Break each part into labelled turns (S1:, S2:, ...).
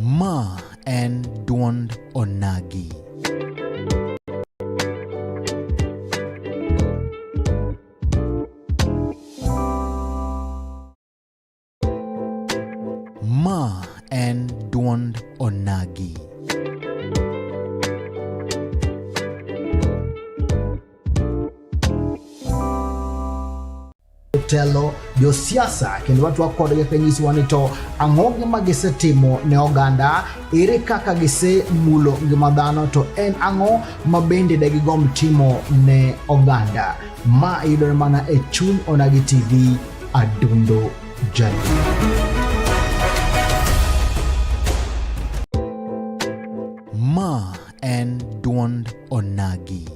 S1: Ma en duond Onagi. Ma en duond Onagi.
S2: Jotelo, josiasa kendo watwak kodgi ka nyisowa ni to ang'o gima gisetimo ne oganda, ere kaka gisemulo ngima dhano, to en ang'o ma bende de gigomb timo ne oganda. Ma yudore mana e chuny Onagi TV, Adundo Jaluo.
S1: Ma en duond Onagi.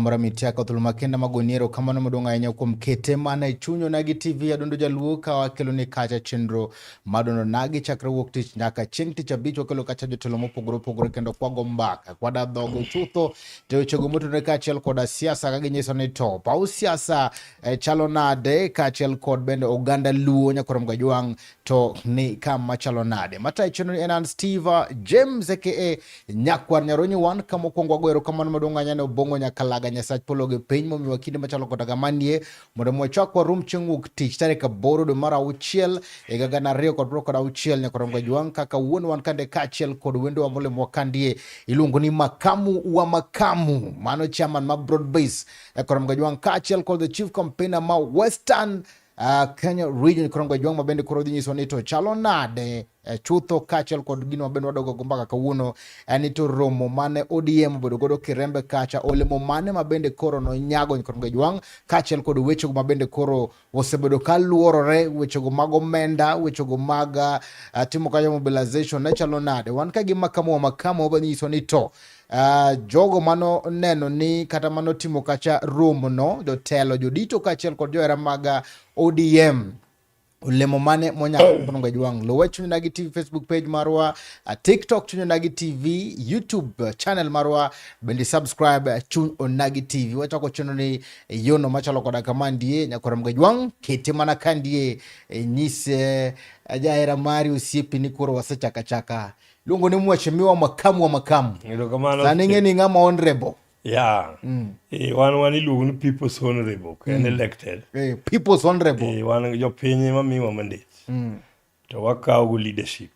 S2: amora mitia ka thuolo makende magoni erokamano maduong' ahinya kuom kete mana e chuny Onagi TV Adundo Jaluo ka wakeloni kacha chenro madundo nagi chakre wuok tich nyaka chieng' tich abich wakelo kacha jotelo mopogore opogore kendo kwago mbaka kwada dhogo chutho to wechego motudore kaachiel koda siasa ka ginyiso ni to paw siasa chalo nade kaachiel kod bende oganda Luo nyakwar Mgajwang' to ni kama chalo nade. Matayo chenro en an Steve James aka Nyakwar Nyaronyi wan kama mokwongo wago erokamano maduong' ahinya ne Obong'o Nyakalaga Nyasach polo gi piny momiwa kinde machalo koda kamanie mondo mi wachak warum chieng' wuok tich tarik 8 dwe mar auchiel higa 2026 nyakwar Mgajwang' kaka wuon wan kande kaachiel kod wendowa molimowa kandie iluongo ni Makamu wa Makamu, mano chairman ma broad base nyakwar Mgajwang' kaachiel kod the chief campaigner ma Western Kenya region koro Mgajwang' ma bende koro dhi nyiso ni to chalo nade chutho kaachiel kod gino ma bende wadogo go mbaka kawuono en ni to romo mane ODM obedo godo Kirembe kacha olemo mane ma bende koro nonyago koro Mgajwang' kaachiel kod wechego ma bende koro osebedo ka luorore wechego mag omenda wechego mag timo kanyo mobilization ne chalo nade wan ka gi makamu wa makamu wabiro nyiso ni to jogo mano neno ni kata mano timo kacha romo no jotelo jodito kaachiel kod johera mag ODM olemo mane monyako Mgajwang' luwe Chuny Onagi TV Facebook page marwa, TikTok Chuny Onagi TV, YouTube channel marwa bende subscribe Chuny Onagi TV. Wachako chenro ni yono machalo koda kama ndie nyakwar Mgajwang' kete mana ka ndie nyise jahera mari osiepi ni koro wasechaka chaka luongo ni mheshimiwa makamu wa makamu.
S3: Erokamano.
S2: Sani ing'e ni ng'ama honorable.
S3: Yeah. Wan iluongo ni people's honorable, ok en elected.
S2: People's honorable.
S3: Wan jopiny ema miwa mandate. To wakawo go leadership.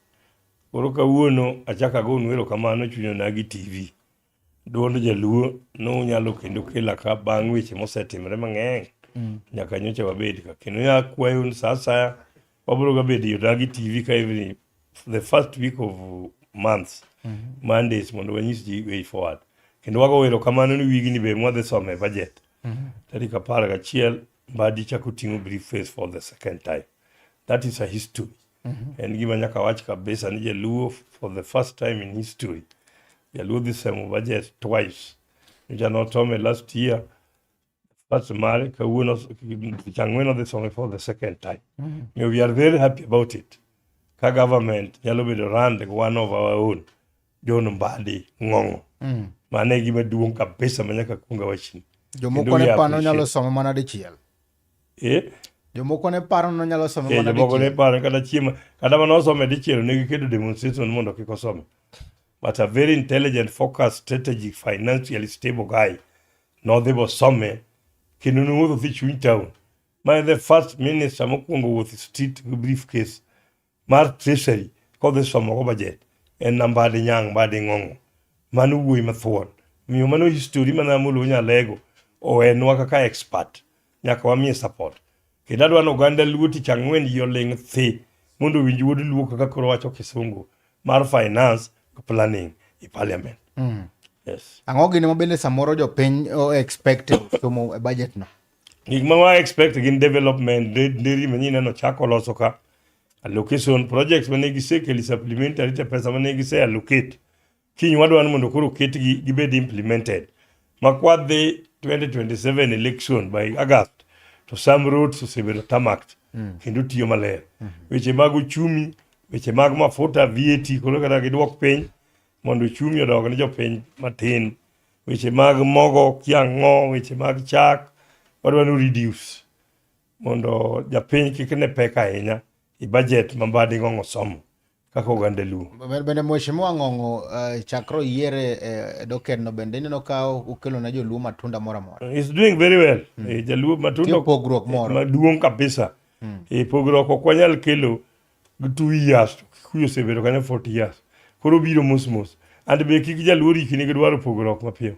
S3: Koro kawuono achako agonu erokamano Chuny Onagi TV. Duond Jaluo nunyalo kendo kela ka bang' weche mosetimore mang'eny. Nyaka nyocha wabed ka. Kendo akwayo ni sa asaya wabiro ga bedo e Onagi TV ka every the first week of months. Mondays mondo wanyis ji way forward. Kendo wago erokamano ni wigni be mwadhi somo e budget. Tarik 11 Mbadi chako ting'o briefcase for the second time. That is a history. En gima nyaka wach kabisa ni Jaluo for the first time in history. Jaluo dhi somo budget twice. Nyocha notome last year. First mare kawuono tich ang'wen odhi some for the second time. We are very happy about it. Ka government nyalo bedo run like one of our own. John Mbadi Ng'ong'o. Mano e gima duong' kabisa ma nyaka kuong awachni.
S2: Jomoko ne paro nyalo some mana dichiel. Jomoko ne paro ni onyalo some mana
S3: Jomoko ne
S2: dichiel.
S3: paro kata chiemo kata mana osome dichiel ne giketo demonstration mondo kik osome. But a very intelligent, focused, strategic, financially stable guy nodhi bosome kendo nowuotho dhi chuny town. Ma the first minister mokwongo wuotho e street gi briefcase mar treasury kodhi somo go budget en na Mbadi Nyang' Mbadi Ng'ong'o. Mano wuoyi mathuon. Omiyo mano history mana Amolo Nyalego owenwa kaka expert. Nyaka wamiye support. Kendo adwa ni oganda Luo tich ang'wen ji oling' thi mondo owinj wuod Luo kaka koro wacho kisungu mar finance planning e parliament. Yes.
S2: Ang'o gini ma bende samoro jopiny o expect somo e budget no?
S3: Gik ma wa expect gin development, nderi manyien neno chako loso ka allocation projects mane gisekelo supplementary te pesa mane gise allocate. Kiny wadwa ni mondo koro ketgi gibed implemented. Ma kwadhi 2027 election by August to some roads osebedo tarmacked kendo tiyo maler. Weche mag uchumi, weche mag mafuta VAT koro kata giduok piny mondo uchumi odog ne jopiny matin. Weche mag mogo kiang'o, weche mag chak wadwa ni reduce mondo japiny kik ne pek ahinya e budget ma Mbadi Ng'ong'o somo kaka oganda Luo.
S2: Bende Mheshimiwa Ng'ong'o chakre oyiere e doken no bende ineno ka okelo ne joluo matunda moro amora.
S3: He's doing very well. Jaluo matunda
S2: Nitie pogruok moro.
S3: maduong' kabisa. Pogruok ok wanyal kelo gi 2 years to Kikuyu osebedo kanyo 40 years. Koro biro mos mos. And be kik jaluo rikni gi dwaro pogruok mapiyo.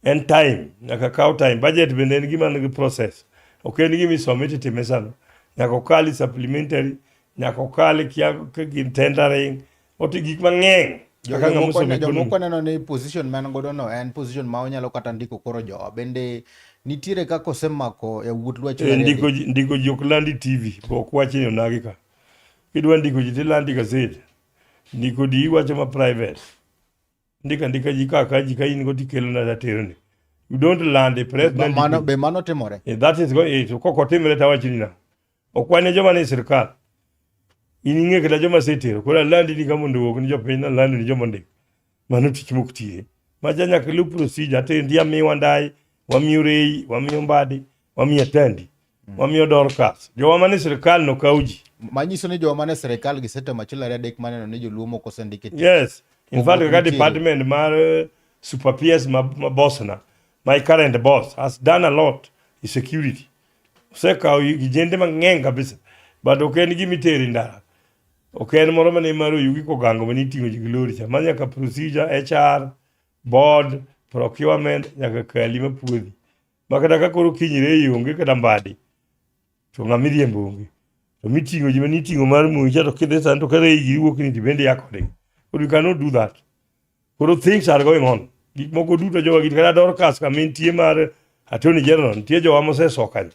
S3: En time, nyaka kaw time. Budget bende en gima nigi process. Ok en gima isome titime sano. Nyaka okal supplementary, nyaka okal kia gin tendering, oti gik mang'eny. Kaka ng'ama osomo economy.
S2: Jomoko neno ni position ma en godo no en position ma onyalo kata ndiko koro jowa. Bende nitiere kaka osemako yawuot Luo achiel ariyo adek.
S3: Ndiko ji ok landi TV, ok wach ni onagi ka. Kidwa ndiko ji tilandi gaset. Ndiko di iwacho ma private. Ndika ndika ji ka ka ji ka in go tikelo na tateroni. You don't land a president.
S2: Mano be mano timore.
S3: Yeah, that is going to koko timore tawachni na. Ok wan e joma ni sirkal. In ing'e kata joma setero. Koro alandi ni ka mondo owuog ni jopiny alandi ni joma ondik. Mano tich mok tiye. Macha nyaka iluw procedure. Ate ndiya miwa ndai, wamiyo Rei, wamiyo Mbadi, wamiyo Atandi, wamiyo Dorcas. Jowa mane sirkal no kaw ji.
S2: Manyiso ni jowa mane sirkal gisetemo achiel ariyo adek maneno ni joluo moko osendik e tich.
S3: Yes. In fact,
S2: Pogruok
S3: kaka
S2: nitiere.
S3: department mar Super PS ma boss na, my current boss has done a lot in security. Osekawo kijende mang'eny kabisa. But ok en gima itero e ndara. Ok en moro mane mar Oyugi Kogango mane iting'o ji gi lori cha. Ma nyaka procedure, HR, board, procurement, nyaka kali mapuodhi. Ma kata ka koro kinyre ei onge kata mbadi, to ng'ama iriembo onge. To miting'o ji mane iting'o mar Moi cha to kidhi sani to ka rei giri wuok ni to bende ya kodgi. Koro you cannot do that. Koro things are going on. Gik moko duto jowa gin kata Dorcas kama entie mar Attorney General nitie jowa moseso kanyo.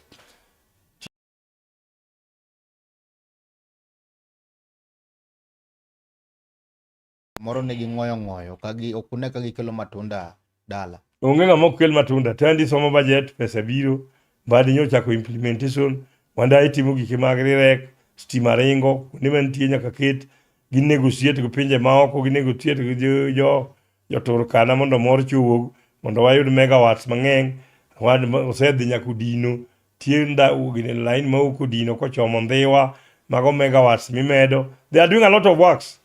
S2: Moro ne ging'oyo ng'oyo ka gi ok une ka gikelo matunda dala.
S3: Onge ng'ama ok kel matunda. Tandi somo budget, pesa biro. Mbadi nyo ochako implementation. Wandayi timo gike mag rirek, stima ringo, kuonde mantie nyaka ket. Gi negotiate gi pinje maoko, gi negotiate gi jo Turkana mondo mor chi owuog, mondo wayud megawatts mang'eny. Osedhi nyaka Odino, tie gine line mawuok Odino kochomo Ndhiwa, mago megawatts mimedo. They are doing a lot of works.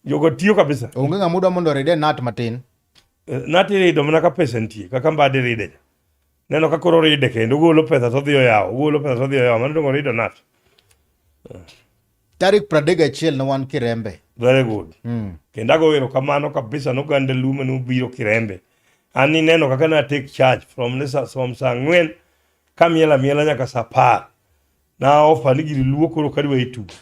S3: Jogo tiyo kabisa.
S2: Onge ng'ama udwa mondo oride nut matin.
S3: Nut irido mana ka pesa nitie, kaka Mbadi ride cha. Neno ka koro oride kendo, ogolo pesa to odhi oyawo, ogolo pesa to odhi oyawo, mano donge orido nut.
S2: Tarik 31 ne wan Kirembe.
S3: Very good. Kendo ago erokamano kabisa noganda Luo mane obiro Kirembe. An nineno kaka na take charge from ne sa, from saa ang'wen kamiel amiela nyaka saa apar. Na offer ni giri Luo koro kadwa e tugo.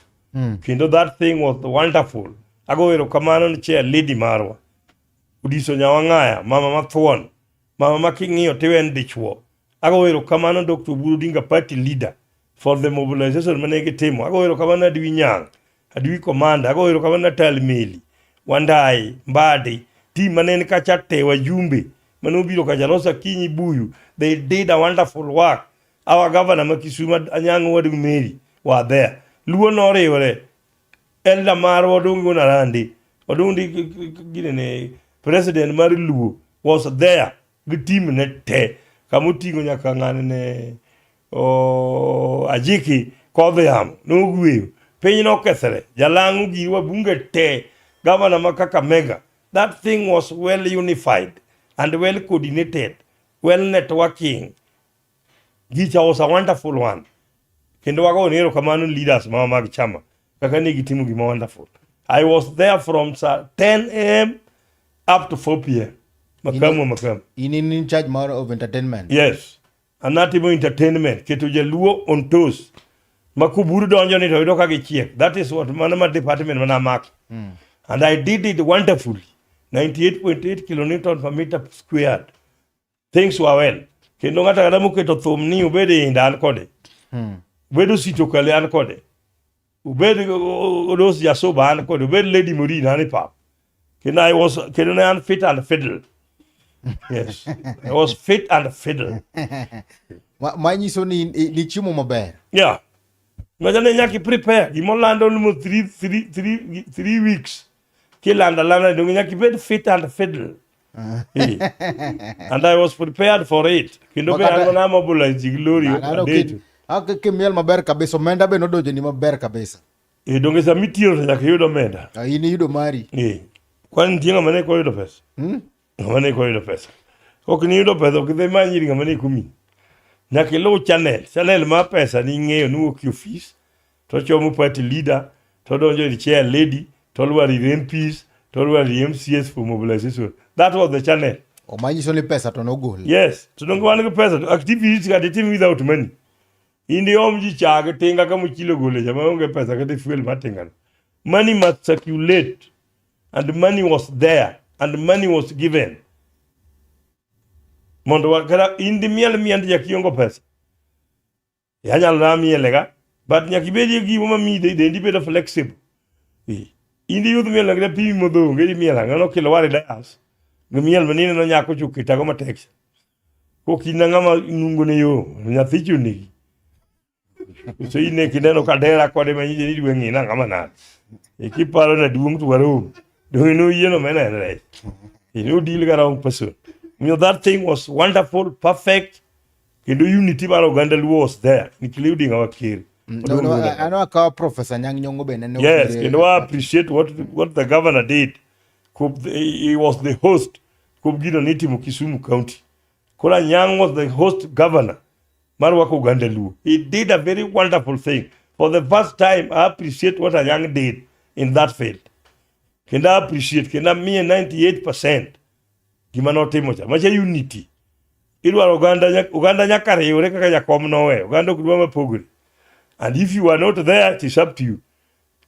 S3: Kendo that thing was wonderful. Ago erokamano ni chair lady marwa. Odiso Nyawang'aya, mama mathuon, mama ma king'iyo tiwen dichuo. Ago erokamano Dr. Oburu Odinga party leader for the mobilization mane gitimo. Ago erokamano Adwi Nyang', Adwi Commander, ago erokamano Natal Meli, Wandai, Mbadi, team mane en kacha te wajumbe mane obiro kacha Rosa Kinyi Buyu, they did a wonderful work. Our governor ma Kisumu Anyang' Wadgi Mary were there. Luo noriwore. Elder marwa Odungi Onarandi, Odungi ginene president mar Luo was there gi team ne te kama oting'o nyaka ng'ane ne Ajiki kodh yamo nogweyo piny nokethre jalang'o giri wabunge te gavana ma Kakamega that thing was well unified and well coordinated well networking gicha was a wonderful one kendo wago ni erokamano leaders ma mag chama kaka ne gitimo gima wonderful I was there from 10 am up to 4 pm makamu makamu.
S2: In in charge more of entertainment.
S3: Yes, anatimo entertainment keto jaluo on toes ma kuburu donjo ni to yudo ka gichiek. That is what mano ma department mana amako and I did it wonderfully. 98.8 kilonewton per meter squared. Things were well. Kendo ng'ato ang'ata moketo thum ni obed e inda an kode, obed Osito Kale an kode, obed Odos Jasuba an kode, obed Lady Morin an e pap. Kendo I was kendo ne an fit and fiddle. Yes, I was fit and fiddle.
S2: Ma nyiso ni ni chiemo maber.
S3: Yeah. Ngaja ne nyaka prepare gimolando almost 3 weeks. Kilando alanda donge nyaka ibed fit and fiddle. And I was prepared for it. Kendo be an mana mobilize ji gi lori adeto.
S2: Kimiel maber kabisa, omenda be nodonjoni maber kabisa.
S3: Eh, donge sama itiyo to nyaka iyud omenda.
S2: Ah, in iyudo mari.
S3: Eh. Kwani nitie ng'ama ne koyudo pesa? Ng'ama ne koyudo pesa. Ok niyudo pesa, ok idhi many ir ng'ama ne komiyi. Nyaka iluw channel. Channel mar pesa ni ing'eyo ni wuok e ofis, to chomo party leader, to donjo ir chair lady, to lwar ir MPs, to lwar ir MCAs for mobilization. That was the channel.
S2: O manyiso ni pesa to nogol.
S3: Yes. To donge wan gi pesa, to activities kata itim without money. In diom ji chag tinga kama ochilo gole cha maonge pesa kata fuel mar tingano. Money must circulate and money was there and money was given. Mondo wa kata in dimiel miend jakiongo pesa. Anyalo na miele ga. But nyaka ibed gi gimo ma miyi dendi bedo flexible. In di yudh miel kata pi modho onge di miel ang'o kilo wari dayas. Gi miel manine no nyako chuk kitago matek. Kok in ng'ama nungo ne yo, nyathi chunigi. So in e kineno ka dera kode ma nyiche ni dwe ng'ina ng'ama nade. E kiparo na duong' to warom. Donge noyieno mena en rech. You deal ga wrong person. You know, that thing was wonderful, perfect. Kendo unity mar oganda Luo was there, including our ker.
S2: No, no, ano akawa Professor Anyang' Nyong'o bende ne
S3: Yes, kendo I appreciate what the governor did. He was the host. Kuom gino nitimo Kisumu County. Koro Anyang' was the host governor mar rwako oganda Luo. He did a very wonderful thing. For the first time, I appreciate what Anyang' did in that field. Kendo I appreciate, kendo amiye 98% gima notimo cha. Macha unity. Idwaro oganda, oganda nyaka riwre kaka jakom noweyo. Oganda ok dwa mapogre. And if you are not there, it is up to you.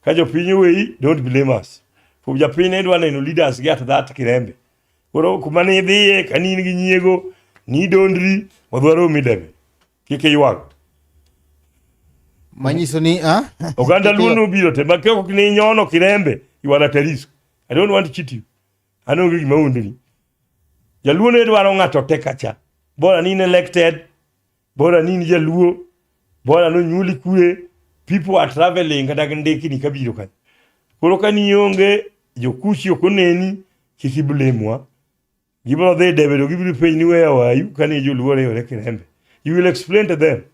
S3: Ka jopiny oweyi, don't blame us. Kuom japiny ne dwa neno leaders gi at that Kirembe. Koro kuma ne idhiye, ka ni in gi nyiego, ni dondri, wadwa romi debe. Kik iywag.
S2: Manyiso ni ah?
S3: Oganda Luo nobiro te, ma ok ne inyono Kirembe, you are at a risk. I don't want to cheat you. An onge gima wundni. Jaluo ne dwaro ng'ato te kacha. Bora ni in elected, bora ni in jaluo, bora nonyuoli kure, people are traveling kata gi ndekni kabiro kanyo. Koro ka nionge, jokuchi ok oneni, kik iblemwa. Gibiro dhi debe to gibiro penji ni where were you kane joluo riwore Kirembe. You will explain to them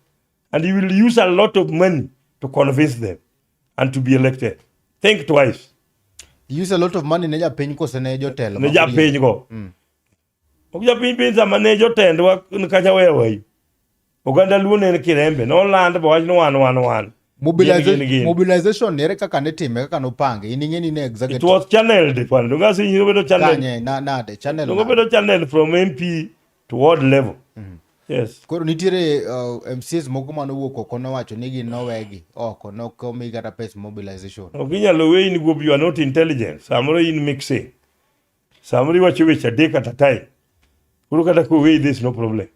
S3: and you will use a lot of money to convince them and to be elected. Think twice.
S2: Use a lot of money ne japiny kose ne jotelo?
S3: Ne japiny go. Ok japiny piny sama ne jotendwa kacha where were you? Oganda Luo ne en Kirembe, noland bowach ni wan wan wan. Gin, gin, gin.
S2: Mobilization ere kaka ne time kaka nopange in ing'e ni ne
S3: It
S2: executive
S3: was channeled pano. Donge asenyisi obedo channeled.
S2: kanye na nade channel
S3: Donge
S2: nade?
S3: obedo channeled from MP to ward level. Yes.
S2: Koro nitiere MCAs moko manowuok oko nowacho ni gin nowegi oko nok omi kata pes mobilization.
S3: Ok inyalo weyi ni guob you are not intelligent. Samoro in mixing. Samoro iwacho weche adek at a time. Koro kata koweyi there's no problem.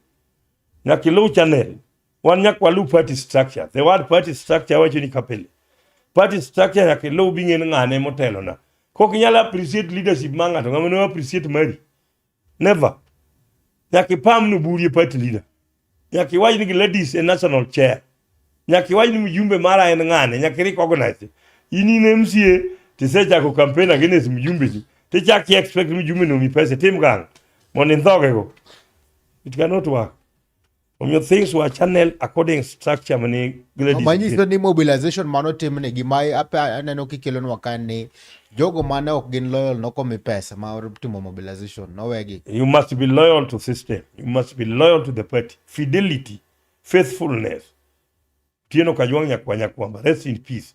S3: Nyaka iluw channel. Wan nyaka waluw party structure. The word party structure wacho ni kapele. Party structure nyaka iluw bing'e ni ng'ane motelona. Kok inyal appreciate leadership mar ng'ato, ng'ama ne appreciate mari. Never. Nyaka ipam ni Oburu e party leader. Nyaka iwach ni Gladys e national chair. Nyaka iwach ni mjumbe mara en ng'ane, nyaka i recognize. In in MCA tisechako campaign against mjumbe ni. Tichak i expect mjumbe no mi pesa tim gang'o mondo indhoge go. It cannot work. Omiyo things were channeled according structure mane Gladys.
S2: Manyiso ni mobilization manotimni gima aneno kikelonwa ka ni jogo mane ok gin loyal nokomi pesa mar timo mobilization nowegi.
S3: You must be loyal to system. You must be loyal to the party. Fidelity, faithfulness. Tieno Kajwang' Nyakwa Nyakwamba, rest in peace.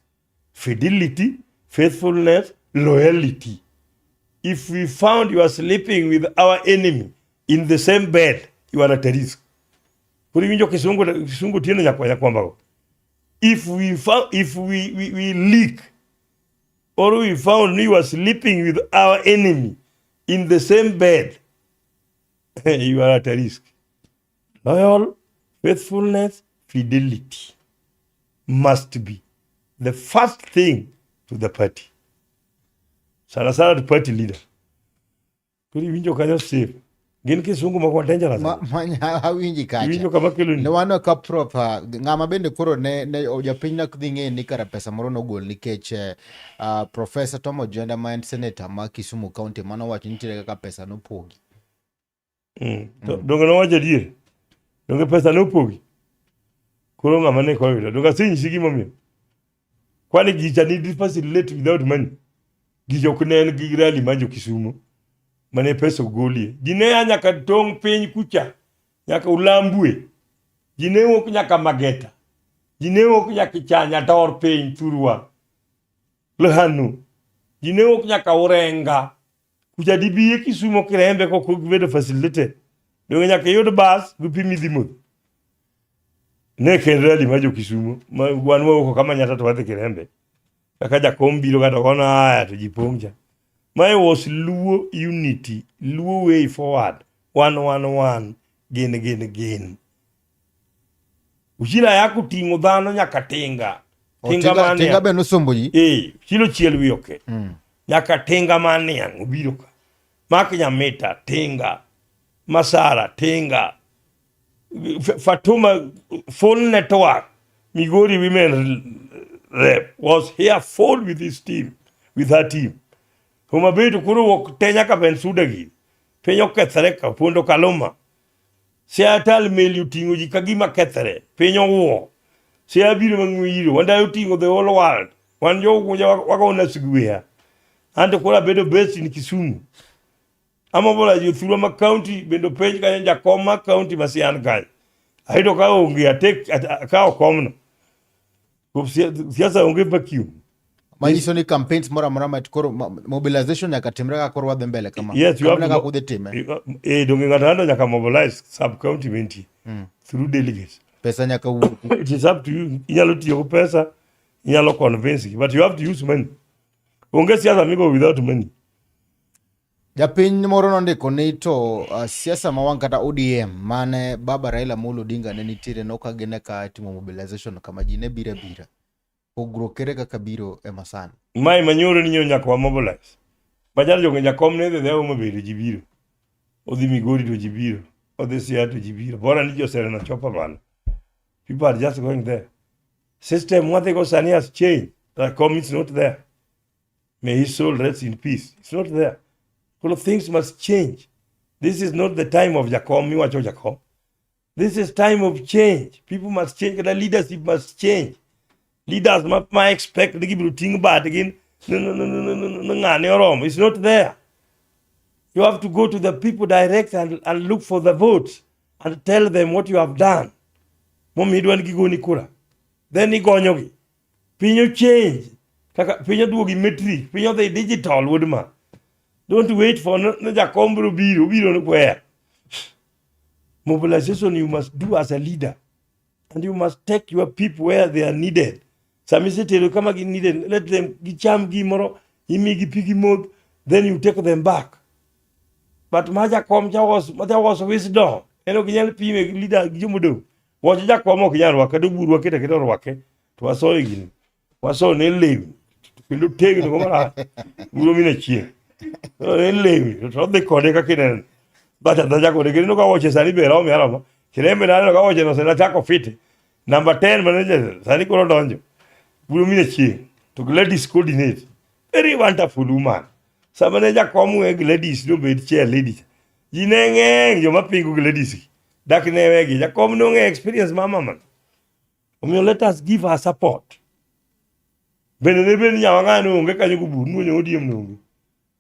S3: Fidelity, faithfulness, loyalty. If we found you are sleeping with our enemy in the same bed, you are at a risk. Koro iwinjo kisungu, kisungu Tieno Nyakwa Nyakwamba go. If we found, if we leak or we found you are sleeping with our enemy in the same bed, you are at a risk. Loyal, faithfulness, fidelity must be the first thing to the party. Sana sana to party leader. Koro iwinjo kanyo safe. Gin kisungu moko dangerous.
S2: Awinji kacha.
S3: Iwinjo kama kelo ni.
S2: Ne wano ka proper ng'ama bende koro ne japiny nok dhi ng'e ni kara pesa moro nogol nikech Professor Tom Ojienda ma en senator ma Kisumu County mano wacho ni nitiere kaka pesa nopogi.
S3: Donge nowacho adier? Donge pesa nopogi? Koro ng'ama ne koyudo. Donge asenyisi gimomiyo? Kwani gicha ni facilitate without money? Gicha ok ne en gi rally mar jo Kisumo mane pesa ogolie. Ji ne a nyaka tong' piny kucha, nyaka Ulambwe. Ji ne wuok nyaka Mageta. Ji ne wuok nyaka Chanya tor piny thurwa. Lhanu. Ji ne wuok nyaka Urenga. Kucha dibiye Kisumo Kirembe kok gibedo facilitated. Donge nyaka iyud bas gi pi midhi modho. Ne ken rally mar jo Kisumo. Ma wan wawuok kama nyata to wadhi Kirembe. Kaka jakom biro kata kono aya to ji pong' cha. Mae was Luo unity, Luo way forward. Wan wan wan, gin gin gin. Uchila yako ting'o dhano nyaka tinga. Tinga
S2: Tinga, tinga be nosombo ji.
S3: Eh, chilo chiel wi oke. Nyaka tinga mar niang' obiro ka. Mak Nyamita, tinga. Masara, tinga. Fatuma full network Migori women rep was here full with his team, with her team. Homa Bay to koro wuok te nyaka Bensuda gi. Piny okethore ka Pondo Kaluma. Seattle meli oting'o ji ka gima kethore. Piny owuo. Siaya biro mang'we iro. Wandayo oting'o the whole world. Wan jo Ugunja wagona sigweya. Anto koro abedo based in Kisumu. Amabola jothurwa ma county bende openj kanyo jakom ma county ma Sian kanyo. Ayudo ka onge atek akawo komno. Kuom siasa onge vacuum.
S2: Manyiso ni campaigns moro amora ma koro mobilization nyaka timre ka koro wadhi mbele kama.
S3: Yes, you have
S2: to
S3: kaka
S2: udhi time.
S3: Eh, donge ng'ato ng'ato nyaka mobilize sub county mentie through delegates.
S2: Pesa nyaka wuogi.
S3: It is up to you. Inyalo tiyo gi pesa, inyalo convince gi, but you have to use money. Onge siasa migo without money.
S2: Japiny moro nondiko ni to siasa ma wang' kata ODM mane baba Raila Amolo Odinga ne nitiere noka gine ka timo mobilization kama ji ne biro abira. Pogruok ere kaka biro e masani?
S3: Mae manyoro ni nyaka wa mobilize. Machalo jogo jakom ne dhi Homa Bay to ji biro. Odhi Migori to ji biro. Odhi Siaya to ji biro. Bora ni ji oseneno chopa malo. People are just going there. System mwadhi go sani has changed. Jakom is not there. May his soul rest in peace. It's not there. Koro things must change. This is not the time of Jakom, miwacho Jakom. This is time of change. People must change. Kata leadership must change. Leaders ma, ma expect ni gibiro ting' badgi ni ng'ane oromo. It's not there. You have to go to the people direct and look for the votes and tell them what you have done. Momiyo idwa ni gigoni kura. Then igonyogi. Piny o change. Kaka piny oduogi metric, piny odhi digital wuod ma. Don't wait for no jakom biro biro, obiro where? Mobilization you must do as a leader. And you must take your people where they are needed. Sama isetero kama gi needed, let them gicham gimoro, imigi pi gimodh, then you take them back. But ma jakom cha was, ma was wisdom. En ok inyal pime gi leader gi jomodong'. Wach jakom ok nyal rwake, kata oburu waketo aketa orwake, to wasoye gini. Wasoyo ne lewni, kendo tegno go marach. Buro mine chieng'. Ne lewni, to odhi kode kaka ineno. Dhacha dhacha kode, kendo ka wuoche sani be rome aroma. Kirembe naneno ka wuoche no nachako fite. Number 10 manager, sani koro donjo. Buro mine chieng'. To Gladys coordinate. Very wonderful woman. Sama ne jakom we Gladys nobed chair lady. Ji ne ng'eny joma pingo Gladys gi. Dak ne wegi. Jakom nong'e experience ma mama. Omiyo let us give her support. Bende ne bed ni nyawang'ane onge kanyo gobur, nuonyo ODM ne onge.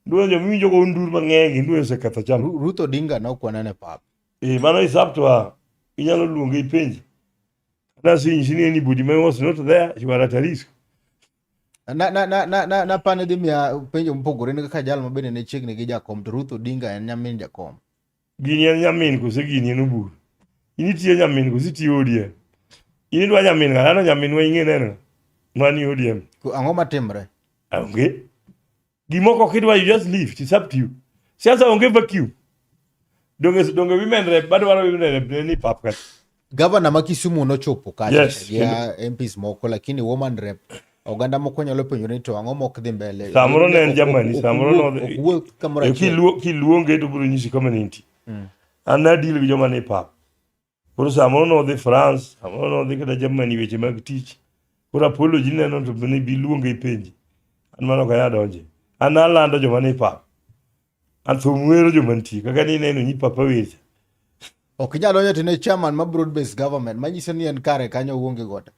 S3: Nuonyo miwinjo go ndur mang'eny gi nuonyo oseketho chama.
S2: Ruth Odinga ne ok wanene e pap.
S3: Eh, mano is up to her. Inyalo luonge ipenje. Nasinyisi ni anybody ma was not there, you are at a risk.
S2: Na na na na na napani dhi miya penjo mopogore ni kaka jal ma bende ne chiegni gi jakom to Ruth Odinga en nyamin jakom.
S3: Gini en nyamin kose gini en obur? In itiyo nyamin kose itiyo ODM? In idwa nyamin ng'a? Ano nyaminwa ing'e neno? Mani ODM.
S2: Ang'o matimre?
S3: Onge. Gimoko kidwa you just leave. It's up to you. Siasa onge vacuum. Donge donge women rep badwaro women rep ne ni pap kata.
S2: Gavana ma Kisumu nochopo kacha gi MPs moko lakini woman rep oganda moko nyalo penjo ni to ang'o mok dhi mbele.
S3: Samoro ne en Germany, samoro no
S2: ok wuoth kamoro achiel.
S3: Kiluonge to biro nyisi kama ne nitie. An nadeal gi joma ni pap. Koro samoro nodhi France, samoro nodhi kata Germany weche mag tich. Koro apology neno to ne bi luonge ipenji. An mano ok anyal donje. An alando joma ni pap. An thum wero joma nitie. Kaka ni neno nyi papa weche.
S2: Ok inyal donjo to ne chairman ma broad based government manyiso ni en kare kanyo oonge godo.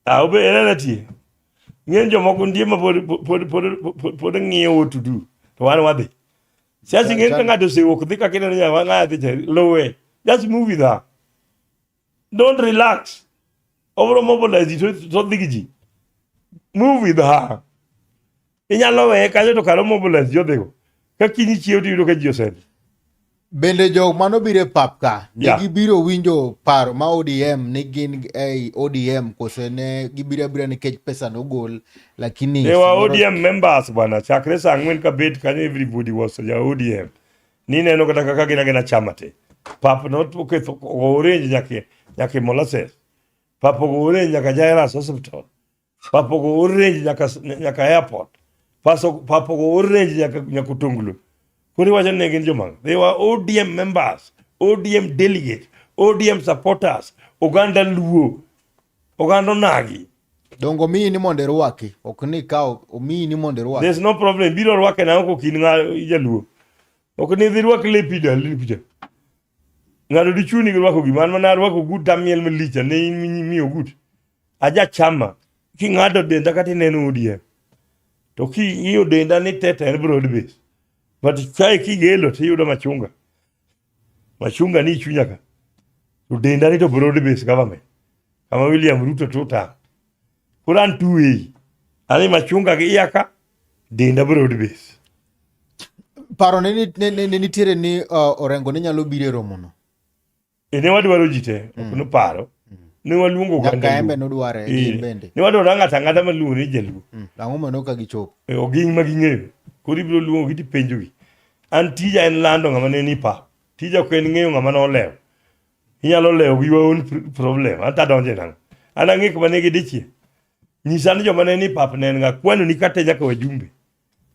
S3: Ah, obe en ana tie. Ng'eny jomoko nitie ma pod pod pod pod pod ng'iyo what to do. To wan wadhi. Siasa ng'eny ka ng'ato osewuok dhi kaka ineno nyawa ng'aya dhi cha luwe. Just move with her. Don't relax. Obro mobilize to to dhi gi ji. Move with her. Inyalo weye kanyo to kare mobilize jodhigo. Ka kiny chiew to iyudo ka ji osedhi.
S2: Bende jok manobiro e pap ka ne gibiro winjo paro ma ODM ni gin ei ODM kose ne gibiro abira nikech pesa nogol lakini
S3: They were ODM members bwana chakre saa ang'wen ka bet kanyo everybody was ja ODM. Nineno kata kaka gin agina chama te. Pap noketho orange nyaka nyaka molasses. Pap ogo orange nyaka Jairus Hospital. Papogo orange nyaka nyaka airport. Paso papogo orange nyaka nyaka Otonglo. Koro iwacho ni ne gin jomage? They were ODM members, ODM delegate, ODM supporters, oganda Luo, oganda Onagi.
S2: Dongo miyi ni mondo irwaki, ok ni ikaw, omiyi ni mondo irwaki.
S3: There's no problem. Biro rwake na ok in ng'a jaluo. Ok ni dhi rwak lepi dalini kucha. Ng'ato dichuni gi rwako gima an mana arwako ogut tamiel malich ane in miyo ogut. Aja chama. King'ado denda kata ineno ODM. To king'iyo denda ni tete en broad base. But kae kigelo tiyudo machunga. Machunga ni chunya ka. To denda ni to broad base government. Kama William Ruto tuta. Koro an two way. Ani machunga gi iya ka denda broad base.
S2: Paro ne nitiere ni Orengo ne nyalo biro e romono.
S3: E ne wadwaro ji te, ok noparo. Ne waluongo oganda
S2: Nyaka embe
S3: Luo.
S2: nodware
S3: Eh,
S2: gin bende.
S3: Ne wadwaro ng'ato ang'ata maluongo ni jaluo.
S2: Ang'o mano ka gichopo?
S3: E, ok gin ma ging'eyo. Koro ibiro luongogi tipenjogi. An tija en lando ng'ama ne ni pap. Tija ok en ng'eyo ng'ama nolewo. Inyalo lewo gi your own problem. An to adonje nang'o? An ang'e kuma ne gidichie. Nyisa ni joma ne ni pap ne en ng'a. Kwanoni kate nyaka wajumbe.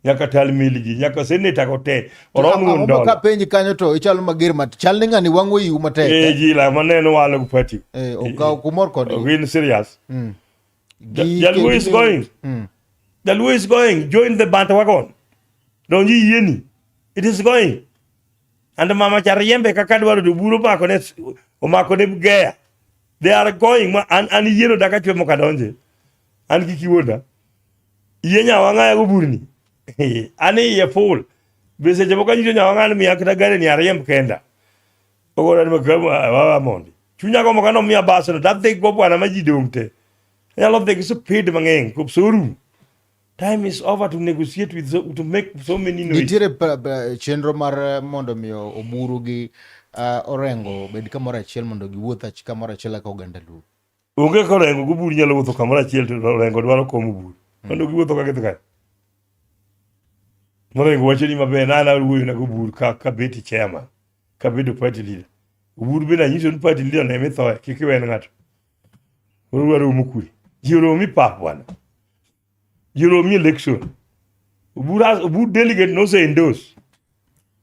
S3: Nyaka tal milgi, nyaka seneta go te. Orom wuon dola.
S2: Ka penji kanyo to ichalo mager mat chal ni ng'ani wang'o iu matek.
S3: Eh, ji la maneno walo gi party.
S2: Eh, ok umor kodgi.
S3: Ok gin serious. Jaluo is going. Jaluo is going. Join the bandwagon. Donji yieni. It is going. And mama cha riembe kaka dwaro to buru omako ne omako ne geya. They are going. Ma an an yieno daka chwe moka donje. An kik iwuonda. Yie nyawang'aya go burni. An iye full. Be seche moko anyiso nyawang'aya ni miya kata gari ni ariemb kenda. Ogora ni makamu wawa mondi. Chunya gombo ka nomiya bas no tadhi go bwana ma ji dong' te. Anyalo dhi gi speed mang'eny kop sorum. Time is over to negotiate with so, to make so many noise.
S2: Nitiere chenro mar mondo mi Oburu gi Orengo obed kamoro achiel mondo giwuoth kamoro achiel kaka oganda Luo.
S3: Onge ka Orengo gi Oburu nyalo wuotho kamoro achiel to Orengo dwaro kom Oburu. Mondo giwuotho ka gidhi kanye? Orengo wacho ni maber na an awuoyo na gi Oburu ka kabeti chairman, kabedo party leader. Oburu bende anyiso ni party leader ne mithoe, kik iwen ng'ato. Koro waromo kure. Ji oromi pap bwana. Ji oromi election. Oburu Oburu delegate nose endorse.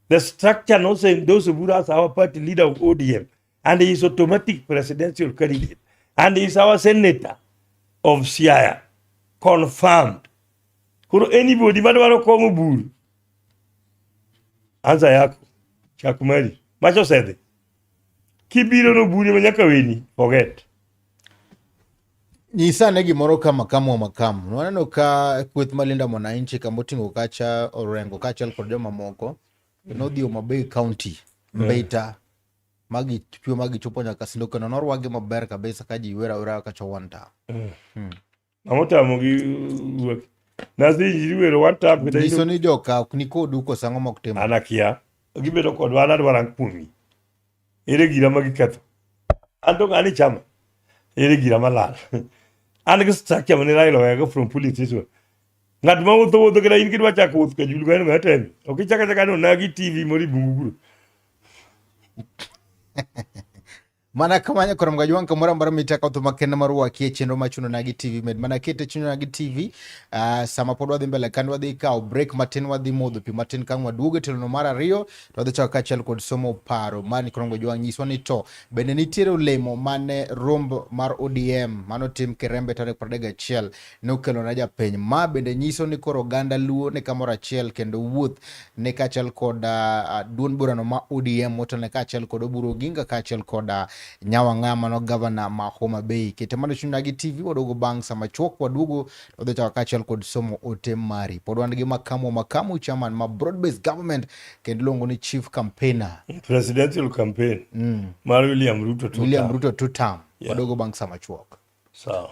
S3: The structure nose endorse Oburu as our party leader of ODM. And he is automatic presidential candidate. And he is our senator of Siaya. Confirmed. Koro anybody madwaro kom Oburu, anza yako. Chak mari. Macho osedhi. Kibiro no Oburu ema nyaka weni. Forget.
S2: Nyisa ane gimoro ka makamu wa makamu. Waneno ka kweth mar Linda Mwananchi kama oting'o kacha Orengo kaachiel kod jomamoko nodhi Homa Bay County, Mbita, magi chwe magi chopo nyaka Sindo kendo norwakgi maber kabisa ka ji wer awera kacha one time.
S3: Ang'o tamogi wuok? Nasinjiri wero one time kata
S2: Nyiso ni joka ok ni kodu koso ang'o mok timo.
S3: An akia. Gibedo kodwa an adwaro ang' kuomgi. Ere gira ma giketho? An to ng'ani chama. Ere gira malal? An gi structure mane Raila owego from police station. Ng'at ma wuotho wuotho kata in kidwa chako wuoth ka julu ng'ano ng'ato temi. Ok ichaka chaka ni onagi TV moro i bungu kuro.
S2: Mana kamano koro mgajwang' kamoro amora mitaka to makende mar wakie chenro ma Chuno Nagi TV med mana kete Chuno Nagi TV. Sama pod wadhi mbele kan wadhi kawo break matin, wadhi modho pi matin kang' waduogo e tielo mar ariyo to wadhi chako kaachiel kod somo paro mar Korongo Jwang' nyiswa ni to bende nitiere olemo mane romb mar ODM mano tim Kirembe tarik 31 nokelo na japiny. Ma bende nyiso ni koro oganda Luo ni kamoro achiel kendo wuoth ni kaachiel kod duond burano ma ODM motelo kaachiel kod Oburu Oginga kaachiel kod Nyawang'a mano gavana ma Homa Bay. Kete mano chuny nagi TV waduogo bang' sama chuok waduogo wadhi chako kaachiel kod somo ote mari. Pod wan gi Makamu Makamu chairman ma Broad Based Government kendo iluongo ni chief campaigner.
S3: Presidential campaign mar William Ruto two
S2: William
S3: term.
S2: Ruto two term.
S3: Yeah.
S2: Waduogo bang' sama chuok.
S3: Sawa.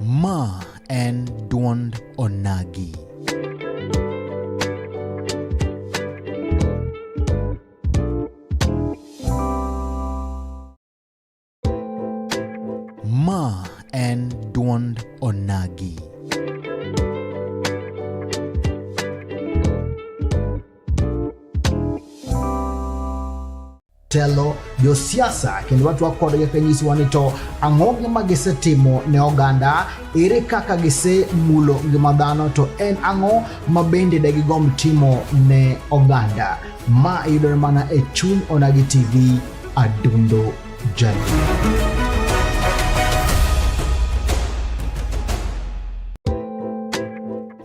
S1: Ma en duond Onagi. Ma en duond Onagi.
S2: Telo, josiasa kendo watwak kodgi ka nyisowa ni to ang'o gima gisetimo ne oganda, ere kaka gisemulo ngima dhano, to en ang'o ma bende degigomb timo ne oganda. Ma yudore mana e chuny Onagi TV, Adundo Jaluo.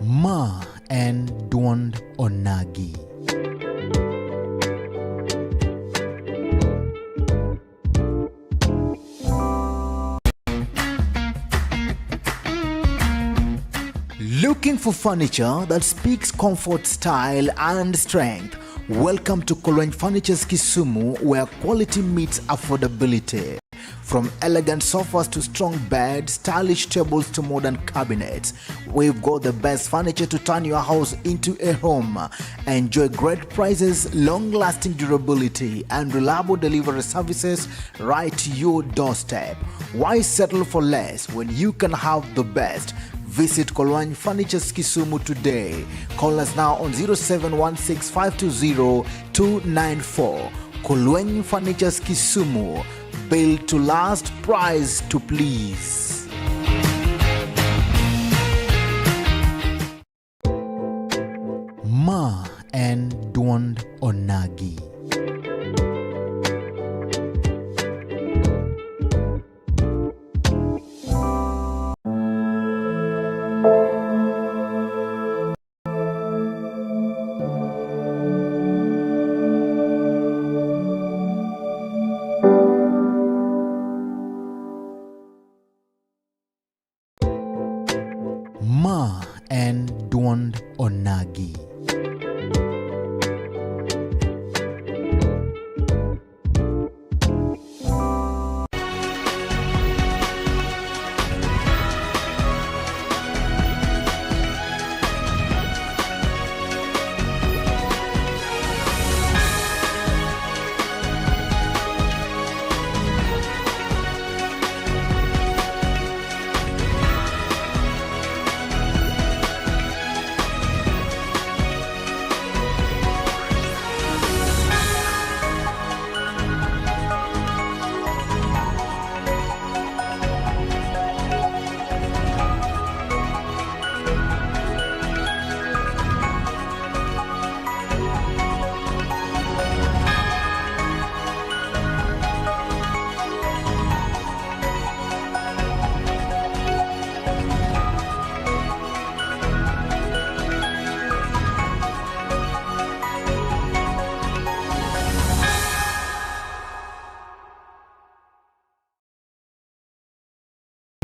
S1: Ma en duond Onagi. Looking for furniture that speaks comfort, style, and strength? Welcome to Kolweny Furnitures Kisumu, where quality meets affordability. From elegant sofas to strong beds, stylish tables to modern cabinets, we've got the best furniture to turn your house into a home. Enjoy great prices, long lasting durability, and reliable delivery services right to your doorstep. Why settle for less when you can have the best? Visit Kolwany Furnitures Kisumu today. Call us now on 0716520294. Kolwany Furnitures Kisumu. Built to last, price to please. Ma en duond Onagi. Ma en duond Onagi.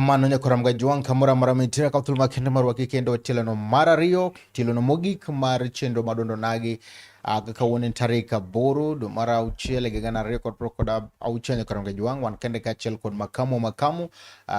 S4: Mano nyakoram Gajwang' kamoro amora mintiere kaw thuolo makende mar rwaki kendo tielono mar ariyo, tielono mogik mar chenro mar Duond Onagi kaka kawuono en tarik 8 dwe mar auchiel higa 2026. Nyakoram Gajwang' wan kende kaachiel kod makamu makamu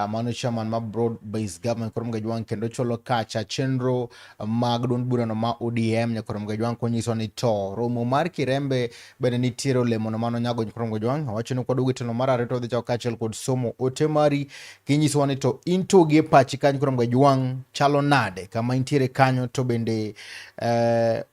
S4: mano chairman mar Broad Based Government Nyakoram Gajwang' kendo chwalo kacha chenro mag duond burano ma ODM. Nyakoram Gajwang' konyiso ni to romo mar Kirembe bende nitiere olemono mano nyago. Nyakoram Gajwang' awacho ni kwaduogo e tielo mar ariyo to wadhi chako kaachiel kod somo ote mari kinyisowa ni to in to gi e pachi kanyo Nyakoram Gajwang' chalo nade kama intiere kanyo to bende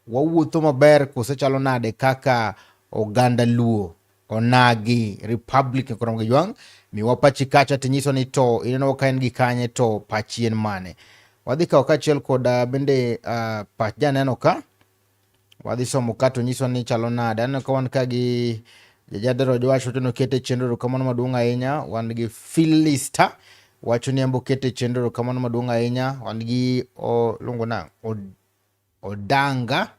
S4: wawuotho maber kose chalo nade kaka oganda Luo Onagi Republic. Nyakoram Gajwang' miwa pachi kacha tinyiso ni to ineno ka en gi kanye to pachi en mane. Wadhi kawo kaachiel kod bende pach janeno ka wadhi somo ka to nyiso ni chalo nade. Aneno ka wan ka gi Jajadero Joash wacho ni okete chenro, erokamano maduong' ahinya. Wan gi Philista wacho ni embo okete chenro, erokamano maduong' ahinya. Wan gi luongo na Odanga,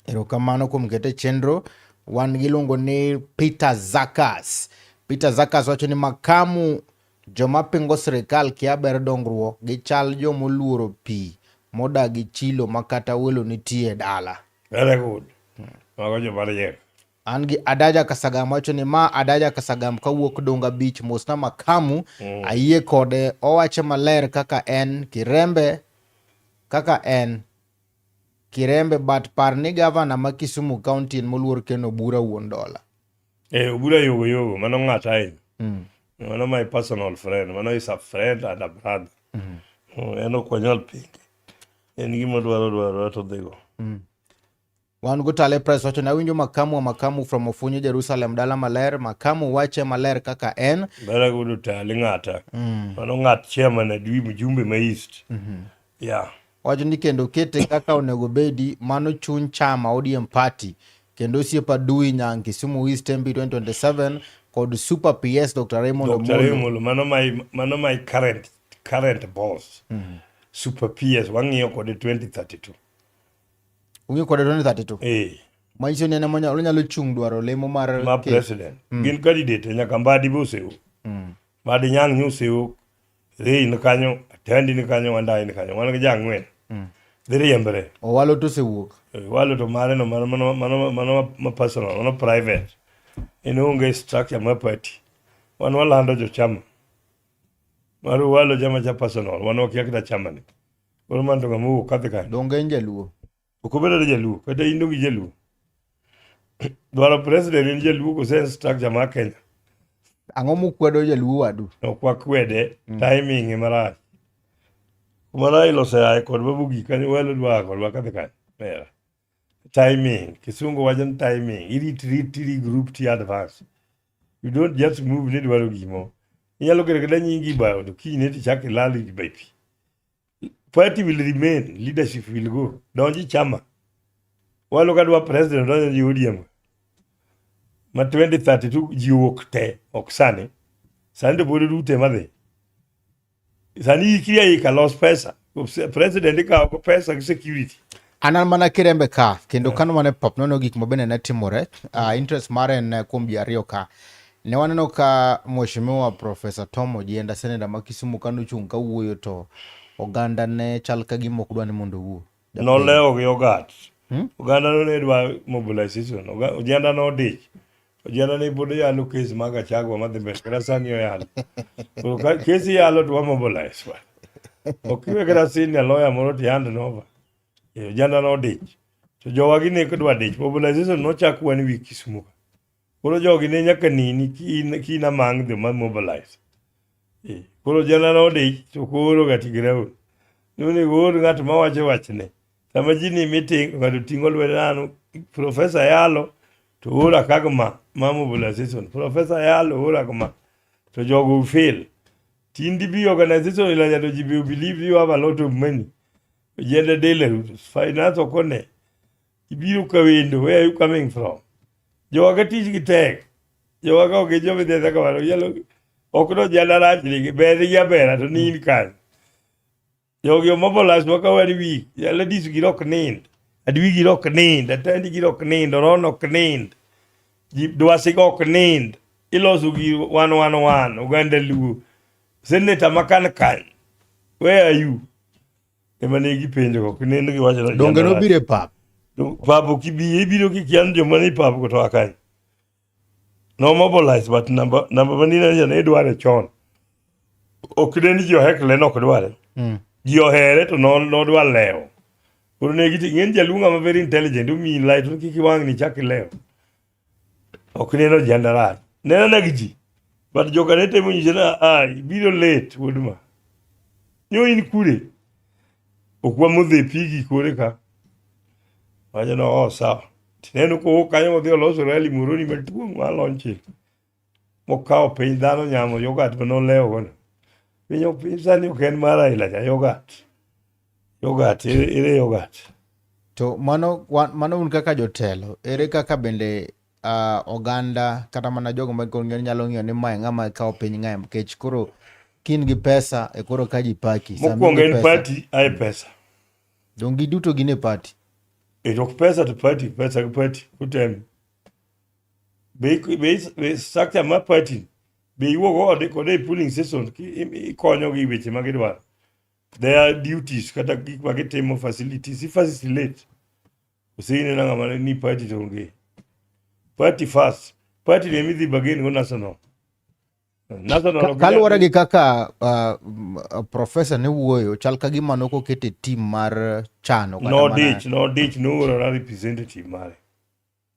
S4: erokamano kuom kete chenro. Wan gi luongo ni Peter Zakas. Peter Zakas wacho ni makamu joma pingo sirikal kia ber dongruok gichal jomoluoro pi modagi chilo ma kata welo nitie e dala.
S3: Very good. Mago joma riek.
S4: An gi Adaja Kasagam wacho ni ma Adaja Kasagam kawuok Donga Beach mosna makamu ayie kode owache maler kaka en Kirembe kaka en Kirembe but par ni gavana ma Kisumu County en moluor Ken Obura wuon dola.
S3: Obura yogo yogo mano ng'ata ahinya. Mano my personal friend, mano is a friend and a brother. En ok wanyal pinge. En gima dwaro dwaro to dhigo.
S4: Wan go Tale Press wacho ni awinjo makamu wa makamu from Ofunyu Jerusalem dala maler makamu wache maler kaka en.
S3: Bera gudo Tale ng'ata. Mano ng'at chairman adwi mjumbe ma East. Yeah.
S4: Wacho ni kendo kete kaka onego bedi mano chuny chama ODM party kendo osiepa Adui Nyang Kisumu East MP 2027 kod Super PS Dr. Raymond
S3: Dr.
S4: Omolo.
S3: Raymond mano my current boss. Super PS wang'iyo kode 2032.
S4: Ung'iyo kode 2032.
S3: Eh,
S4: Manyiso ni en ema onyalo chung' dwaro lemo mar
S3: ma
S4: ker.
S3: president. Gin candidate nyaka Mbadi be osewuok. Mbadi Nyang' ni osewuok. Ray ni kanyo, Atandi ni kanyo, Wandayi ni kanyo. Wan gi ja ang'wen. Dhi riembre.
S4: Owalo to osewuok.
S3: Walo to mare no mano ma personal, mano private. En onge structure mar party. Wan walando jochama. Mar walo chama cha personal, wan wakia kata chama ni. Koro mano to ng'ama owuok kadhi kanyo.
S4: Donge en jaluo.
S3: Ok obedo ni jaluo, kata in donge jaluo. Dwaro president en jaluo kose en structure mar Kenya.
S4: Ang'o mukwedo jaluo wadu?
S3: Ok wakwede, timing ema rach. Kuma Raila oseaye kod Babu gi kanyo walo dwa kodwa kadhi kanyo. Mera. Timing, kisungu wacho ni timing. Irit rit tiri group ti advance. You don't just move ni dwaro gimo. Inyalo keto kata nyingi bayo to kinyne tichak ilal by pi. Party will remain, leadership will go. Donji chama. Walo ka dwa president donjo ji ODM. Ma 2032 ji owuok te, ok sani. Sani to pod rute madhi. Sani ikri aika los pesa. President ikawo go pesa gi security.
S4: An an mana Kirembe ka kendo kano mana e pap nono gik mabende ne timore. Interest mare en kuom ji ariyo ka. Ne waneno ka Mheshimiwa Professor Tom Ojienda, seneta ma Kisumu kanochung' kawuoyo to oganda ne chal ka gima ok dwa ni mondo owuo.
S3: Nolewo gi ogat. Oganda no ne dwa mobilization. Ojienda nodich. Ojienda ne pod yalo kes mag Gachagua madhi mbele kata sani oyalo. Koro ka kes iyalo to wa mobilize. Ok iwe kata senior lawyer moro to hand over. Ojienda nodich. To jowa gi ne dwa dich. Mobilization nochak one week Kisumu ka. Koro jogi ne nyaka nini kin among the ma mobilize. Koro Ojienda nodich to koro gati ground. Nonego oor ng'at mawacho wachne. Sama ji ni meeting, ng'ato ting'o lwedo nano, professor yalo, to ora kagma ma mobilization. Professor yalo ora kama. To jogo fail. Tindi bi organization ilanya to ji be believe you have a lot of money. Ojienda dele, finance okone. Ibiro ka wendo, where are you coming from? Jowa ka tich gi tek. Jowa ka ok gin joma idhi adhiya kamano. Inyalo ok no jala rach ni ber gi abera to ni in kanyo. Jogi omobilize wa ka one week. Ladies gi ok nind. Adwi gi ok nind. Atandi gi ok nind. Oron ok nind. Ji dwasi go ok nind. Iloso gi one one one. Oganda Luo. Senator makan kan. Where are you? Ema ne gipenjo go. Ne giwacho ni
S4: Donge
S3: jala rach.
S4: nobiro e pap?
S3: Pap ok ibi, ibiro kikia ni joma ni pap go to a kanye. No mobilize but namba manina ne dware chon. Ok ne ni ji ohekle ne ok dware. Ji ohere to nodwa lewo. Koro ne giti ng'eny jaluo ng'ama very intelligent omiyi light to kik iwang' ni chak ilew. Ok neno janda rach. Nena na gi ji. But joka ne temo nyise na ah ibiro late wuod ma. Nyo in kure. Ok wamodhe pigi kore ka. Wacho no oh sawa. Tineno kowuok kanyo modhi oloso rally Moroni maduong' ma launching. Mokawo piny dhano nyamo yogat ma nolewo gono. Piny ok piny sani ok en mar Raila cha yogat. Yogat ere yogat.
S4: To mano mano un kaka jotelo, ere kaka bende oganda kata mana jogo ma nyalo ng'iyo ni mae ng'ama kawo piny ng'ae nikech koro kin gi pesa e koro ka ji paki.
S3: Mokwongo en party ae pesa.
S4: Dong giduto gin e party.
S3: E to ok pesa to party, pesa gi party kutem. Be structure mar party be iwuok ode kode e polling station ikonyo gi weche ma gidwaro. Their duties kata gik ma gitimo facilities i facilitate. Oseineno ng'ama ni party to onge. Party first. Party ne midhi bargain go national.
S4: Kaluwore gi kaka profesa ne wuoyo, chal ka gima nok okete team mar chano.
S3: Nodich, nodich, noorona representative mare.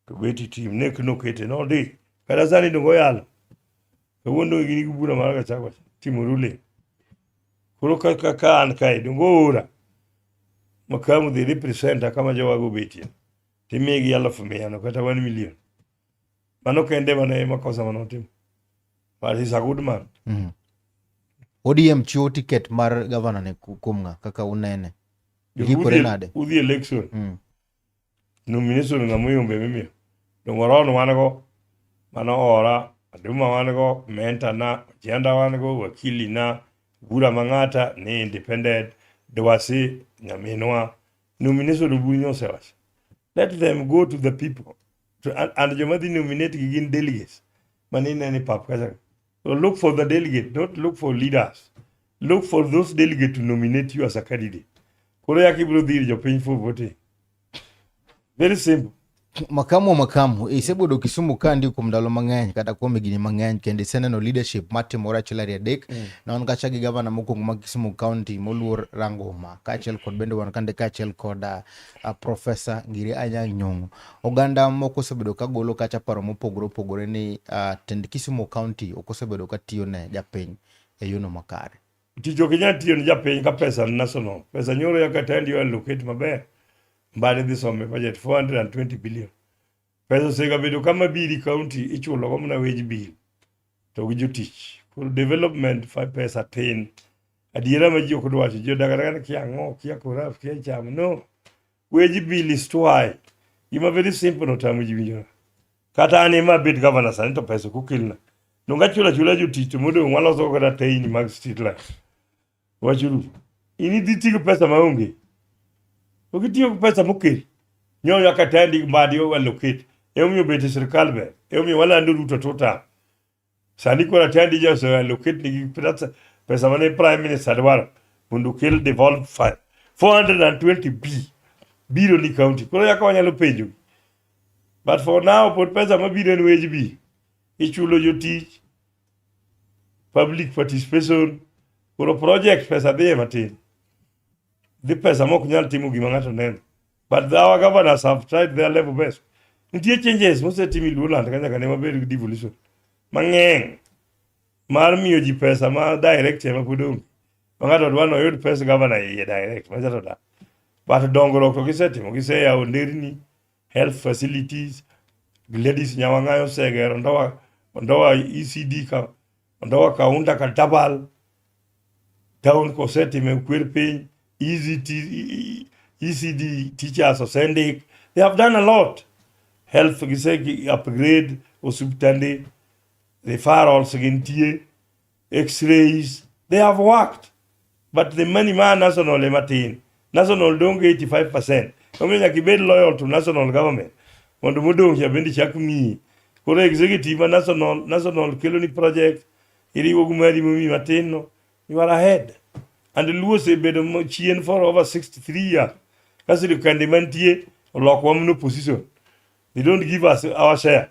S3: To beti team ne nokete, nodich. Kata sani donge oyalo. Kawuono donge gin gi bura mar Gachagua timo ruling. Koro ka an kae donge oora. Makamu dhi representa kama jowago obetie. Timigi 100,000 no kata 1 million. Mano kende mano e makosa mane otimo. But he's a good man.
S4: ODM chiwo tiket mar gavana ne kuom ng'a kaka unene? Gikore nade?
S3: Udhi election. Nomination ng'ama oyombe mimiyo. Dongo Ron wan go, mano ora, Aduma wan go, mentor na, Ojienda wan go, wakili na, Bura Mang'ata ni independent, Dwasi nyaminwa. Nomination Obunyo osewacho. Let them go to the people. And joma dhi nominate gi gin delegates. Mane ineno e pap kacha. So look for the delegate, don't look for leaders. Look for those delegates to nominate you as a candidate. Koro yaki ibiro dhi ir jopiny for voting. Very simple.
S4: Makamu wa makamu, isebedo Kisumu ka ndi kuom ndalo mang'eny kata kuom higni mang'eny kendo iseneno leadership matimore achiel ariyo adek. Ne wan kacha gi gavana mokwongo ma Kisumu County moluor Ranguma kaachiel kod bende wan kande kaachiel kod Professor Ngire Anyang' Nyong'o. Oganda moko osebedo ka golo kacha paro mopogore opogore ni tend Kisumu County ok osebedo ka tiyo ne japiny e yono makare.
S3: Tich ok inyal tiyo ne japiny ka pesa ni national. Pesa nyoro ya Katandi o allocate maber. Mbadi dhi some budget 420 billion. Pesa osegabedo kama biri county ichulo go mana wage bill to gi jotich. Koro development fa pesa tin. Adiera ma ji ok dwa wacho, ji odak adaka ni kia ang'o, kia corrupt, kia cham. No. Wage bill is too high. Gima very simple no tamo ji winjo. Kata an ema abed governor sani to pesa ok okelna. Donge achulo achula jotich to modong' waloso kata teyni mag street light. Wachuru. In idhi tiyo gi pesa maonge. Ok itiyo gi pesa mokel. Nyoyo kata Tandi Mbadi allocate. Emomiyo bet e sirkal ber. Emomiyo walando Ruto two term. Sani koro Atandi ja ose allocate nigi pesa mane Prime Minister dwaro mondo okel devolved fund. 420 B biro ni county. Koro yaka wanyalo penjo. But for now pod pesa mabiro en wage bill. Ichulo jotich, public participation, koro project pesa dhiye matin. Dhi pesa mok nyal timo gima ng'ato neno. But our governors have tried their level best. Nitie changes mosetim e Luoland ka nyaka ne wabed gi devolution mang'eny mar miyo ji pesa ma direct ema pod onge. Ma ng'ato dwa ni oyud pes governor iye direct macha to da. But dongruok to gisetimo, giseyawo nderni, health facilities, Gladys Nyawang'ayo osegero Ondoa ECD ka Ondoa Kaunda ka Dabal town kosetime kwer piny ECT, ECD teachers osendik. They have done a lot. Health gise upgrade osiptande, referrals gintie, x-rays. They have worked. But the money ma national ema tin. National dong 85%. Omiyo nyaka ibed loyal to national government. Mondo modong' cha bende chak miyi. Koro executive ma national, national kelo ni project, iriwo gi mari momiyi matin no, you are ahead. And Luo osebedo chien for over 63 years. Ka sirikande mantie olokwa mana opposition. They don't give us our share.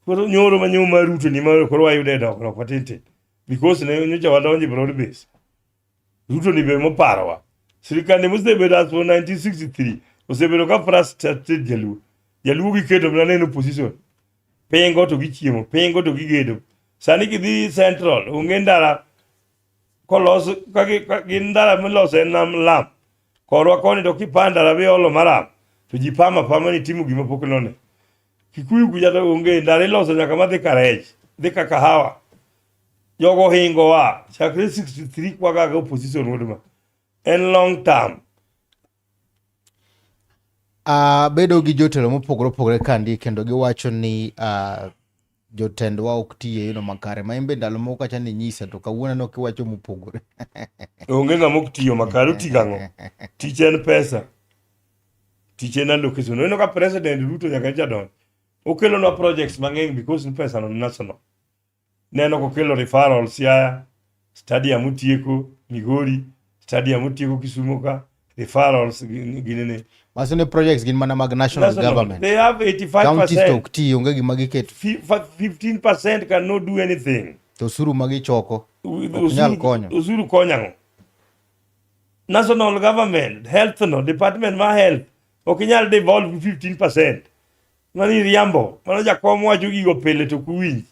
S3: Koro nyoro ma nyoro mar Ruto ni ma koro wayude dongruok matin tin. Because ne nyocha wadonjo e broad base. Ruto ni be moparowa. Sirikande mosebedo as for 1963 osebedo ka frustrated Jaluo. Jaluo giketo mana neno opposition. Pingo to gichiemo, pingo to gigedo. Sani kidhi Central, onge ndara kolos ka gin ndara miloso en nam lam. Korwa koni to kipa ndara miolo maram to ji pama pama ni timo gima pok none. Kikuyu kucha to onge ndara iloso nyaka madhi Karech, dhi ka Kahawa. Jogo hingowa chakre 63 kwagaga opposition wuod ma. En long term.
S4: Bedo gi jotelo mopogore opogore kandi kendo giwacho ni jotendwa ok ti e yono makare ma in be ndalo moko kacha ne nyisa to kawuono aneno kiwacho mopogore.
S3: Onge ng'ama ok tiyo makare, oti gang'o? Tich en pesa. Tich en allocation. Ineno ka President Ruto nyaka nyocha donj. Okelonwa projects mang'eny because ni pesa no ni national. Neno kokelo referral Siaya, stadium otieko Migori, stadium otieko Kisumu ka, referrals ginene.
S4: Maso ni projects gin mana mag national, national government.
S3: They have 85%.
S4: Counties to ok ti, onge gima giketo.
S3: 15% cannot do anything.
S4: To osuru ma gichoko ok nyal konyo.
S3: Osuru konyo ang'o? National government, health no, department ma health, ok inyal devolve 15%. Mano iriambo, mano jakom wacho gigo pile to ok uwinj.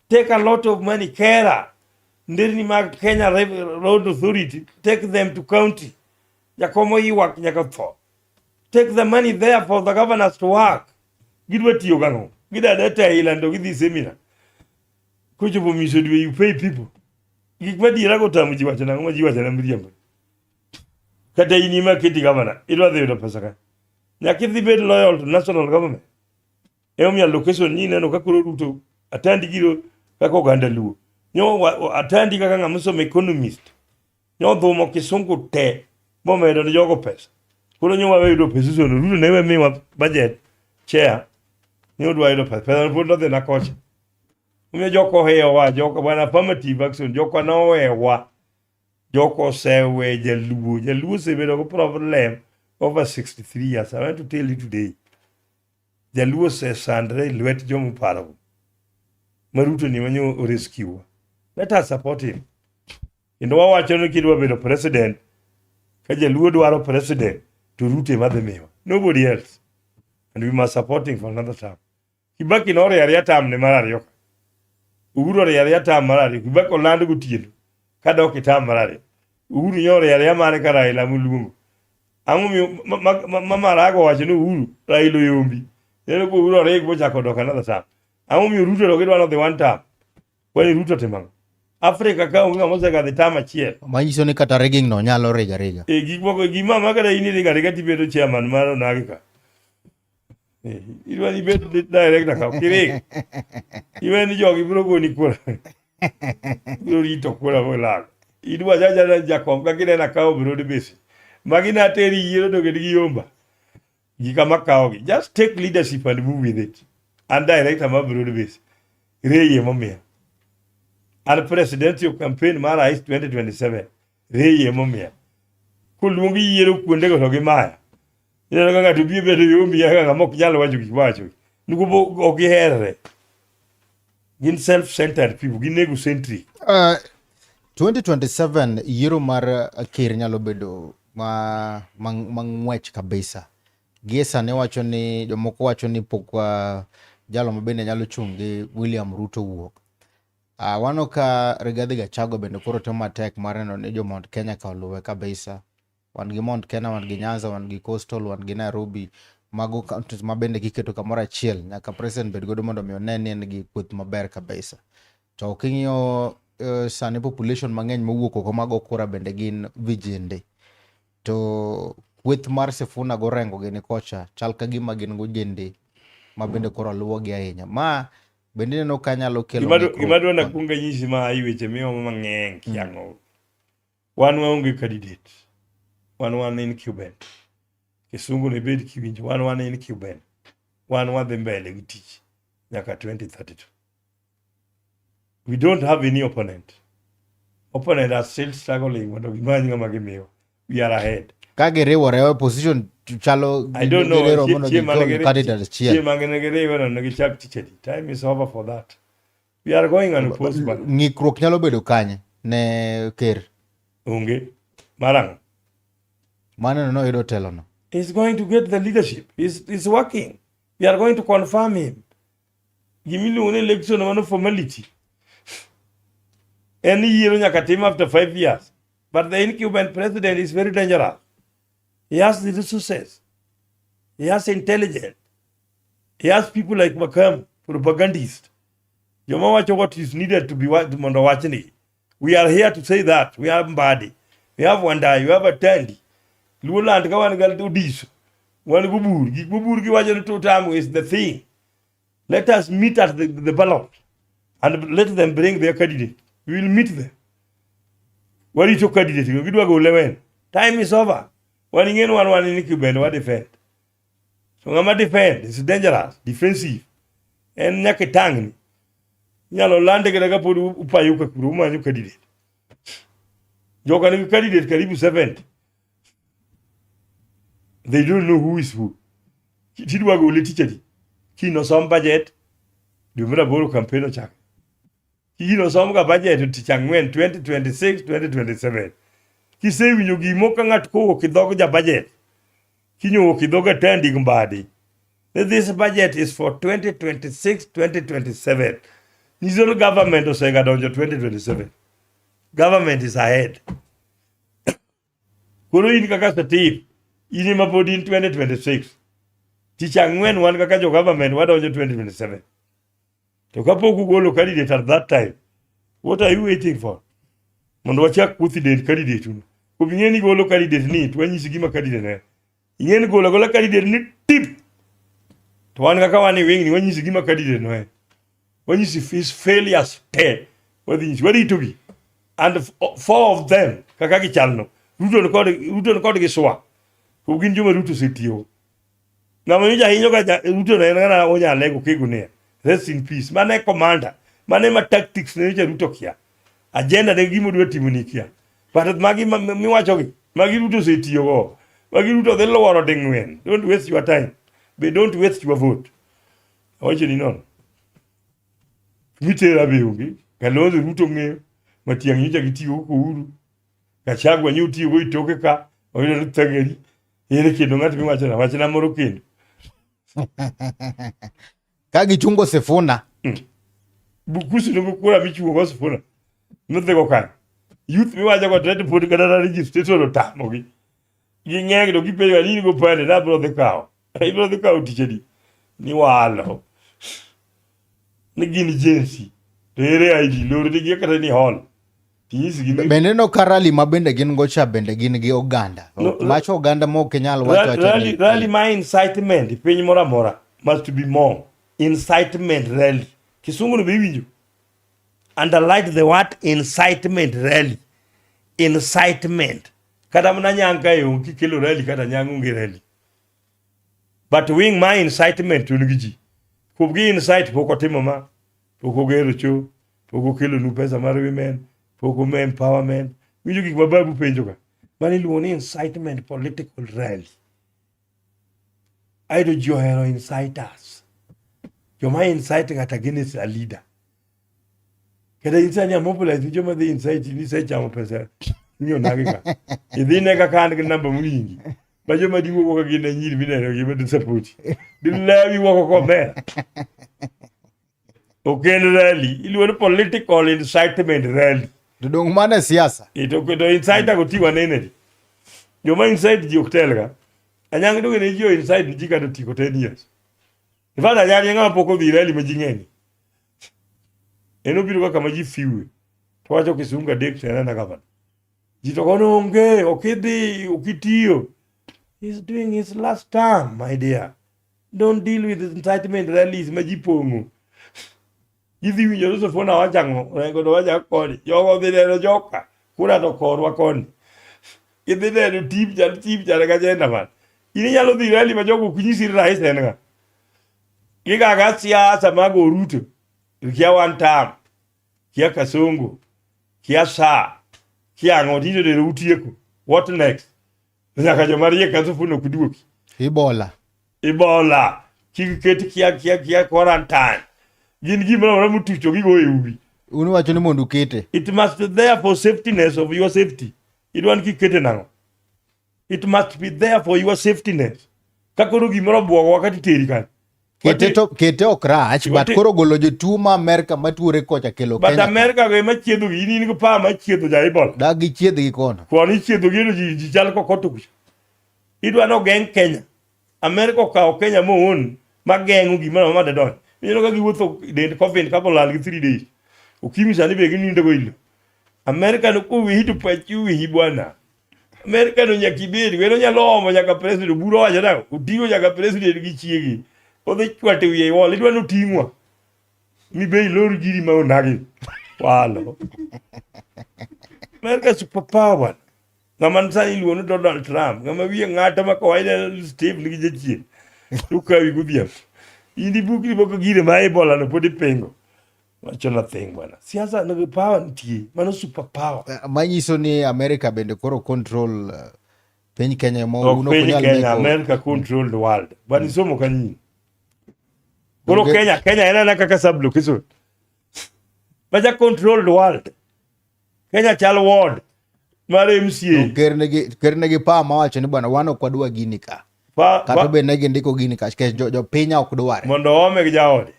S3: Take a lot of money, Kera, nderni mag Kenya Road Authority, take them to county. Jakom oywak nyaka tho. Take the money there for the governors to work. Gidwa tiyo gang'o? Gida data ilando gidhi seminar. Kochopo miso dwe you pay people. Gik madiera go tamo ji wacho nang'o ma ji wacho na miriambo. Kata in ema keti governor, idwa dhi yudo pesa ka. Nyaka idhi bed loyal to national government. Emomiyo allocation ni ineno ka koro Ruto atandi giro kaka oganda Luo. Nyo atandi kaka ng'ama osomo economist. Nyo dhumo kisungu te bomedo ne jogo pesa. Koro nyo wawe yudo position Ruto ne we miwa budget chair. Nyo dwa yudo pesa. Pesa pod nodhi na kocha. Omiyo joko oheyowa, joko bwana affirmative action, joko nowewa. Joko osewe jaluo. Jaluo osebedo gi problem over 63 years. I want to tell you today. Jaluo osesandre e lwet joma uparo. Ma Ruto ni manyo orescue wa. Let us support him. Kendo wawacho ni kidwa bedo president, ka jaluo dwaro president, to Ruto ema dhi miwa. Nobody else. And we must support him for another term. Kibaki norie ariya term ne mar ariyo ka. Uhuru orie ariya term mar ariyo. Kibaki oland gotieno kadok e term mar ariyo. Uhuru nyorie ariya mare ka Raila moluongo. Ang'o miyo ma Maraga owacho ni Uhuru Raila oyombi. Neno ko Uhuru orig mochako dok another term. Ang'o miyo Ruto dok idwa nodhi one term. Kwani Ruto timo ang'o? Afrika ka onge ng'ama osegadhi term achiel.
S4: Manyiso ni kata rigging no nyalo riga riga.
S3: E gik moko gima ma kata in iriga riga tibedo chairman mar onagi ka. Idwa ni ibed director ka ok iring. Iwe ni jogi biro goni kura. Biro rito kura molal. Idwa jaja jakom kaka ineno akawo broad base. Magi nateri yiero to gin gi yomba. Gika makawogi. Just take leadership and move with it. An director mar broad base. Reye momiya. An presidential campaign mar rais 2027. Reye momiya. Koluongi yiero kuondego to gimaya. Ineno ka ng'ato biro bedo yomi kaka ng'ama ok nyal wacho gik mawacho. Nikech ok giherre. Gin self-centered people, gin egocentric.
S4: 2027 yiero mar ker nyalo bedo ma mang'wech kabisa. Gie sani wacho ni jomoko wacho ni pok jalo ma bende nyalo chung' gi William Ruto wuok. Waneno ka Rigathi Gachagua bende koro temo matek mar neno ni jo Mount Kenya ka oluwe kabisa. Wan gi Mount Kenya, wan gi Nyanza, wan gi Coastal, wan gi Nairobi. Mago counties ma bende giketo kamoro achiel nyaka president bed godo mondo mi one ni en gi kweth maber kabisa. To king'iyo sani population mang'eny mowuok oko mago kura bende gin vijende. To kweth mar Sifuna gorengo gini kocha chal ka gima gin gojende ma bende koro luwogi ahinya. Ma bende ineno ka nyalo kelo
S3: Gima dwa nakwong anyisi ma ai weche miomo mang'eny kiang'o. Wan waonge candidate. Wan wan incumbent. Kisungu ne bed kiwinjo. Wan wan incumbent. Wan wadhi mbele gi tich nyaka 2032. We don't have any opponent. Opponent are still struggling mondo gimany ng'ama gimiyo. We are ahead.
S4: Ka giriwore opposition chalo
S3: I don't know.
S4: giriwo mondo gigol candidate achiel.
S3: Chieng' mane giriwe no ne gichak tich adi. Time is over for that. We are going unopposed.
S4: Ng'ikruok nyalo bedo kanye ne ker?
S3: Onge. Marang'o?
S4: Mano noyudo telono.
S3: He's going to get the leadership. He's working. We are going to confirm him. Gimiluongo ni election mano formality. En yiero nyaka tim after 5 years. But the incumbent president is very dangerous. He has the resources. He has intelligence. He has people like Makam, propagandist. Joma wacho what is needed to be mondo wachni. We are here to say that. We have Mbadi. We have Wandai. We have Atandi. Luoland ka wan ga Odiso. Wan go bur. Gik mobur gi wacho ni two term is the thing. Let us meet at the ballot and let them bring their candidate. We will meet them. Warito candidate go gidwa gole wen. Time is over. Wan ing'e wan wan ni kibende wa defend. So ng'ama defend is dangerous, defensive. En nyaka itang'ni. Inyalo lande kata kapod upayo ka kuro umanyo candidate. Joka nigi candidate karibu 70. They don't know who is who. Tidwa gole tich adi? Kiny nosom budget dwe mar aboro campaign ochako. Kiny nosom ga budget tich ang'wen 2026 2027. Kisewinjo gimo ka ng'at kowuok e dhog ja budget, kiny owuok e dhog Atandi gi Mbadi. This budget is for 2026 2027. Nyiso ni government osega donjo 2027. Government is ahead. Koro in kaka Steve, In ema pod in 2026. Tich ang'wen wan kaka jo government wadonjo 2027. To kapok ugolo candidate at that time, what are you waiting for? Mondo wachak kuothi dend candidate uno. Kuom ing'e ni golo candidate ni to wanyisi gima candidate ne. Ing'e ni golo agola candidate ni tip. To wan kaka wan e wing ni wanyisi gima candidate no en. Wanyisi his failures te. Wadhi nyisi waritogi. And four of them kaka gichalno. Ruto ni kod Ruto ni kodgi swa. To gin joma Ruto osetiyo. Ng'ama nyocha hinyo ga Ruto ne en ng'ana onyale go kego niya. Rest in peace. Mane commander. Mane ma tactics ne nyocha Ruto kia. Agenda ne gima odwa timo ni kia. But magi miwachogi, magi Ruto osetiyogo. Magi Ruto dhi lworo ding'wen. Don't waste your time. Be don't waste your vote. Awacho ni nono. Mitera be onge. Kalonzo Ruto ng'eyo. Matiang'i nyocha gitiyogo kouru. Gachagua nyo otiyogo e toke ka. Oyudo ni thagari. Ere kendo ng'at miwacho na wachna moro kendo.
S4: Ka gichungo Sifuna.
S3: Bukusi nogo kura michungo go Sifuna. Nodhigo kanyo. Youth miwacho go te to pod kata registration otamogi. Ging'eng to gipenjo ni in go pande na bro dhi kawo. Ibro dhi kawo tich adi? Ni walo. Ni gin jensi. To ere ID lor nigi kata ni hall. Tinyisgi ni
S4: Bende no ka rally ma bende gin go cha bende gin gi oganda.
S3: No,
S4: Macho oganda ma ok inyal wacho awacha
S3: rally,
S4: ni-
S3: rally ma incitement e piny moro amora must be more incitement rally. Kisungu no be iwinjo? Underline the word incitement rally. Incitement. Kata mana nyang' kae onge kikelo rally kata nyang' onge rally. But wing ma incitement to nigi ji. Kuom gi incite pok otimo ma, pok ogero cho, pok okelonu pesa mar women, pok ome empowerment. Winjo gik ma babu penjo ka. Mano iluongo ni incitement political rally. Aeto ji ohero inciters. Joma incite ng'ato against a leader. Kata in sani amobilize joma dhi incite ni isechamo pesa miyo nagi ka. Idhi ne kaka an gi namba mowinji. Ma joma diwuok ka gin e nyiri mineno gi ma disappoint. Dilewi woko komera. Ok en rally, iluongo ni political incitement rally.
S4: To dong' mano e siasa.
S3: E to inciter go tiwa nene di. Joma incite ji ok telga. Anyang' donge ne ji o incite ji kata otieko 10 years. In fact, Anyang' e ng'ama pok odhi rally ma ji ng'eny. En obiro kaka ma ji few. To wacho kisungu adek to en ana gavana. Ji to kono onge, ok idhi, ok itiyo. He's doing his last term, my dear. Don't deal with incitement rallies ma ji pong'o. Gidhi winjo ni Sifuna wacho ang'o, Orengo to wacho koni. Jogo odhi neno joka, kura to korwa koni. Gidhi neno team cha, team cha gi agenda man. In inyalo dhi rally ma jogo ok nyisi ni rais en ng'a. Gigaga siasa mag Oruto, kia one term, kia Kasongo, kia saa, kia ang'o, tinde dero utieko. What next? Nyaka joma riek ka Sifuna ok duoki.
S4: Ibola.
S3: Ibola. Kik ket kia kia kia quarantine. Gin gimoro amora motucho gigo e umi.
S4: Un wacho ni mondo ukete.
S3: It must be there for safetyness of your safety. Idwa ni kikete nang'o? It must be there for your safetyness. Ka koro gimoro obwogo wakati teri kanyo.
S4: Kete to kete ok rach but koro golo jotuo ma Amerka matuore kocha kelo
S3: But Kenya. Amerka go ema chiedho gi in in gi power mar chiedho ja Ebola.
S4: Dak gichiedh gi kono.
S3: Kono ichiedho gi ji ji chal kokoto kucha. Idwa ni ogeng' Kenya. Amerka okawo Kenya moon mageng'o gimoro amora ma dadonj. Ineno ka giwuotho dend coffin ka olal gi 3 days. Ukimwi sani be ginindo go ilo. Amerka no kowiyi to pachi owiyi bwana. Amerka no nyaka ibed weno nyalo omo nyaka president oburo wacho nang'o oting'o nyaka president gi chiegi odhi chwate wiye wall idwa ni oting'wa mi be ilor giri ma onagi walo Amerka super power bwana ng'ama sani iluongo ni Donald Trump ng'ama wiye ng'ata ma kawaida Steve nigi jachien ukawi godhiambo in ibukri moko gire ma Ebola no pod ipingo wacho nothing bwana siasa nigi power nitie mano super power
S4: Manyiso ni America bende koro control piny Kenya ma
S3: ok
S4: un ok
S3: piny
S4: unyal
S3: Kenya
S4: meko-
S3: America control the world bwana isomo kanyini koro
S4: Onge-
S3: Kenya Kenya en ana kaka sub location macha control the world Kenya chal ward mar MCA
S4: Ker nigi ker nigi power mawacho ni bwana wan ok wadwa gini ka.
S3: Pa,
S4: Kata obedo ni gindiko gini ka nikech jopiny ok dware.
S3: mondo oome gi jaode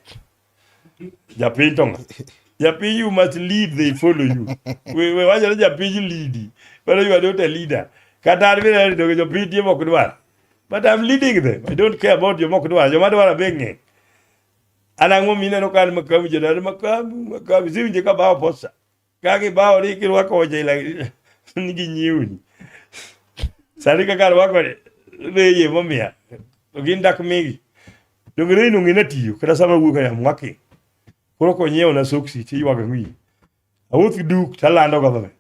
S3: japiny to ng'a japiny you must lead they follow you we wacho ni japiny lead but you are not a leader kata an bende to jopiny tie mok dwar. But I'm leading them. I don't care about joma ok dwara. Joma dwara be ng'eny. An ang'o mineno ka an makamu jadala makamu makamu. Isiwinje ka bawo posta. Ka gibawo ni kirwako oja ila ni ginyiewni. Sani kaka arwako reye momiya. To gin dak migi. Donge reyno ng'e tiyo kata sama awuok I'm working. Koro konyiewo na soksi tiywago wiyi. Awuoth gi duk talando government.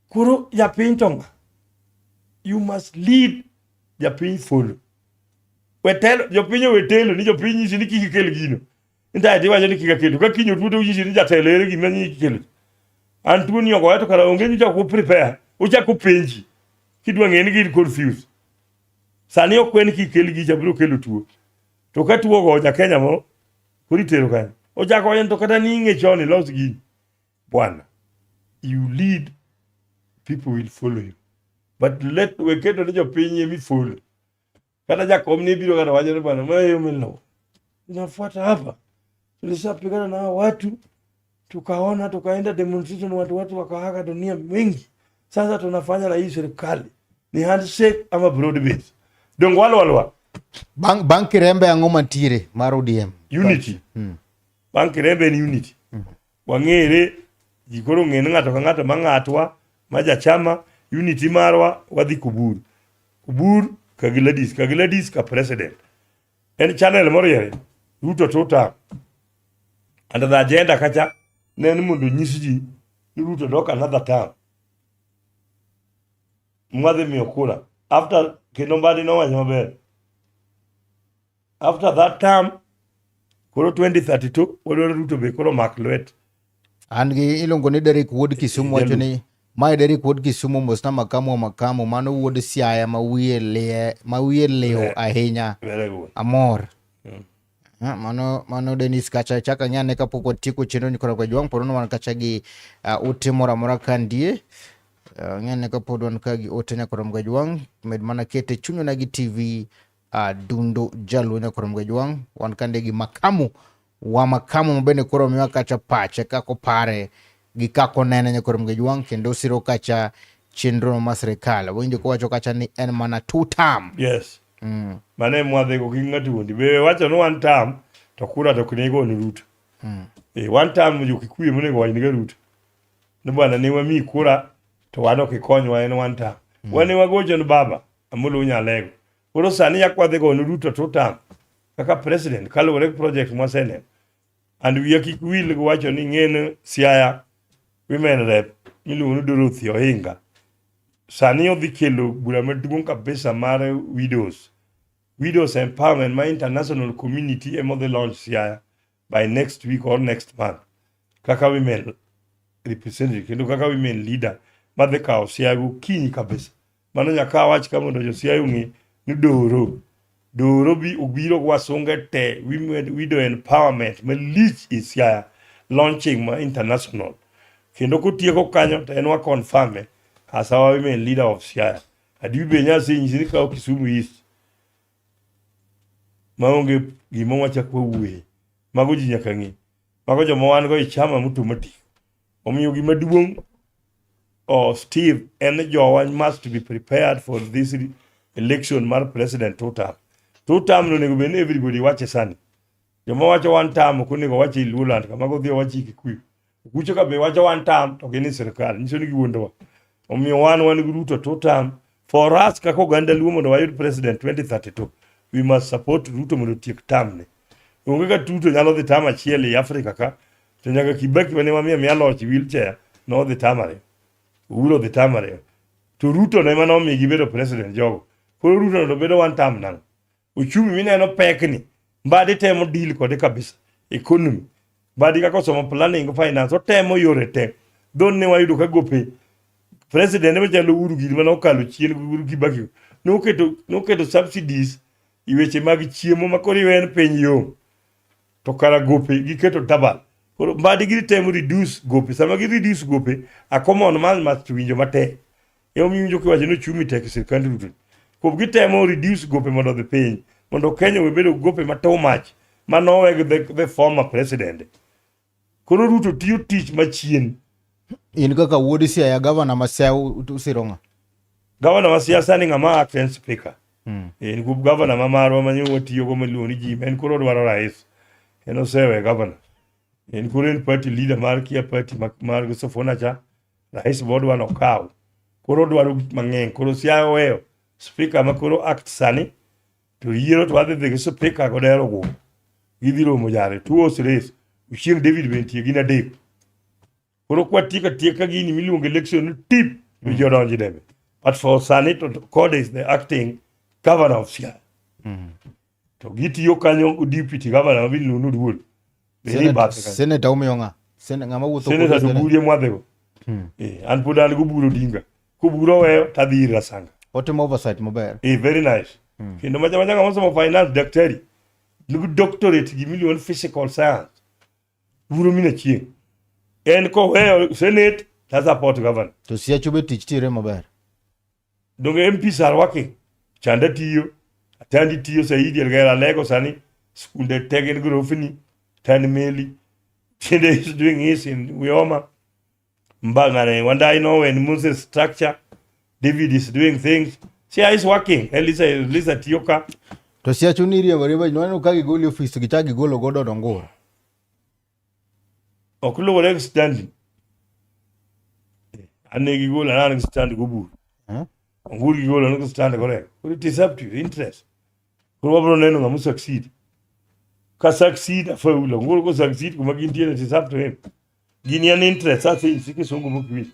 S3: Koro japiny to ng'a? You must lead japiny follow. Wetelo, jopiny owe telo ni jopiny nyisi ni kik ikel gino. Nta tiwacho ni kik akel. Ka kiny otuo to unyisi ni jatelo ere gima ni kikelo. An tuo ni ogoya to kara onge ni uchako prepare. Uchako penji. Kidwa ng'e ni gin confused. Sani ok en kik kel gicha biro kelo tuo. To ka tuo ogoyo ja Kenya moro koro itero kanyo. Ochako wacho ni to kata ning'e chon ilos gini. Bwana, you lead, people will follow you. But let we keto ni jopiny emi follow. Kata jakom ni biro kata wacho ni bwana, mae yo Tunafuata hapa. Tulishapigana na hao watu tukaona, tukaenda demonstration, watu wakaaga dunia wengi. Sasa tunafanya na hii serikali ni handshake ama broad base. Dongo walo walwa
S4: Bang' bang' Kirembe ang'o mantiere mar ODM?
S3: Unity. Bang' Kirembe en unity. Wang'ere ji koro ong'e ni ng'ato ka ng'ato ma ng'atwa ma jachama unity marwa wadhi Kubur. Kubur ka Gladys, ka Gladys ka president. En channel moriere Ruto two term. And the agenda kacha ne en mondo onyis ji ni Ruto dok another term. Mwadhi miyo kura. After kendo Mbadi nowacho maber. After that term koro 2032 wadwaro Ruto be koro mak lwet.
S4: An gi iluongo ni Derek Wuod Kisumu wacho ni mae Derek Wuod Kisumu mosna makamu wa makamu mano wuod Siaya ma wiye lie ma wiye liw ahinya.
S3: Very good.
S4: Amor. Ah, mano Dennis kacha chaka ng'ane kapok watieko chenro ni koro kwa jwang' pono wan kacha gi ote moro amora ka ndie. Ng'ane kapod wan ka gi ote nyakoro mga jwang' med mana kete chunywa na gi TV Dundo Jaluo nyakoro mga jwang' wan kande gi makamu wa makamu mabende koro miwa kacha pache kako pare gi kako nene nyakoro mga jwang' kendo siro kacha chenro mar sirikal. Winjo kowacho kacha ni en mana two term.
S3: Yes. Mano e mwadhigo kik ng'ato wuondi. Be wacho ni one term to kura to ok nego ni Ruto. Eh, one term jo Kikuyu monego wach niga Ruto. Ni bwana ne wamiyi kura to wan ok ikonywa en one term. Wan ne wagocho ni baba Amolo Nyalego. Koro sani yak wadhi go ni Ruto two term kaka president kaluwore gi project mwaseneno. And wiya kik wil gi wacho ni ng'en Siaya women rep miluongo ni Dorothy Ohinga sani odhi kelo bura maduong' kabisa mar widows. Widows empowerment ma international community ema odhi launch Siaya by next week or next month kaka women representative kendo kaka women leader madhi kawo Siaya gokinyi kabisa. Mano nyaka awach ka mondo jo Siaya ong'e ni Doro Doro bi obiro gi wasunge te women widow empowerment malich e Siaya launching ma international kendo kotieko kanyo to en wa confirm as our women leader of Siaya. Adiwi be nyasi nyisi ni kawo Kisumu East maonge gima wachak wawuoye. Mago ji nyaka ng'e. Mago joma wan go e chama automatic. Omiyo gima duong' oh, Steve en jowa must be prepared for this election mar president two term. Two term no onego bed ni everybody wache sani. Joma wacho one term ok onego wache i Luoland kama godhi owachi i Kikuyu. Kucho ka be wacho one term to gin e sirkal nyiso ni giwuondowa. Omiyo wan gi Ruto two term. For us kaka oganda Luo mondo wayud president 2032 we must support Ruto mondo otiek term ne. Onge ka Ruto nyalo dhi term achiel e Afrika ka to nyaka Kibaki mane wamiyo miya loch e wheelchair nodhi term ariyo. Uhuru odhi term ariyo. To Ruto ne ema nomiyo gibedo president jogo. Koro Ruto to bedo one term nang'o? Uchumi mineno pekni, Mbadi temo deal kode kabisa. Economy. Mbadi kaka osomo planning finance, otemo yore te. Dhon ne wayudo ka gope president machalo Uhuru gini mane okalo chien gi Uhuru Kibaki noketo subsidies i weche mag chiemo ma koro iwe en piny yom. To kara gope giketo double. Koro Mbadi gini temo reduce gope. Sama gi reduce gope, a common man must winjo matek. Emomiyo iwinjo kiwacho ni ochumi tek e sirkand Ruto. Kuom gitemo reduce gope mondo odhi piny, mondo Kenya owe bedo gi gope ma too much ma nowe gi the former president. Koro Ruto tiyo tich machien.
S4: In kaka wuod Siaya, gavana ma Siaya usiro ng'a?
S3: Gavana ma Siaya sani ng'ama act en speaker. En kuom gavana ma marwa ma nyo watiyogo miluongo ni Jim, en koro odwaro rais. En osewe gavana. En koro en party leader mar kia party mar Sifuna cha, rais be odwa nokaw. Koro odwaro gik mang'eny. Koro Siaya oweyo speaker ma koro act sani to yiero to wadhi dhi gi speaker godero go. Gidhi romo jare two horse race. Ochieng David be nitie gin adek. Koro kwatieko atieka gini miluongo election ni tip to ji odonji debe. But for sani to Kode is the acting governor of Siaya. To gitiyo kanyo deputy governor ma miluongo ni Oduol. Be ni bathe kanyo.
S4: Senator umiyo ng'a? Ng'ama wuotho
S3: Senator
S4: kod
S3: to
S4: Senate?
S3: Buru emwadhigo. Eh, an pod an goburo Odinga. Koburo oweyo tadhi ir Rasanga.
S4: Otimo oversight maber.
S3: Eh, very nice. Kendo macha macha ng'ama osomo finance daktari. Nigi doctorate gimiluongo ni physical science. Buro mina chieng'. En koweyo senate ta support governor.
S4: To Siacho be tich tire maber.
S3: Donge MPs are working. Chanda tiyo, Atandi tiyo, Saidi Elgera Alego sani, skunde te gin gorofni, Tan Meli, Tiende is doing his in Uyoma. Mbangane, Wandai no when Moses structure, David is doing things. See, is working. Elisa, Elisa tiyo ka.
S4: To Siacho ni riembo riembo nwaneno ka gigoli ofis gichak gigolo godo Ongoro.
S3: Ok luwore gi standing. An ne gigolo, an gi stand gobur.
S4: Eh?
S3: Ongur gigolo, an gi stand gorego. Koro it is up to you, interest. Koro wabro neno ng'ama succeed. Ka succeed, afaul. Ongur ko succeed kuma gintie, it is up to him. Gini an interest, ase isi kisungu mok winj.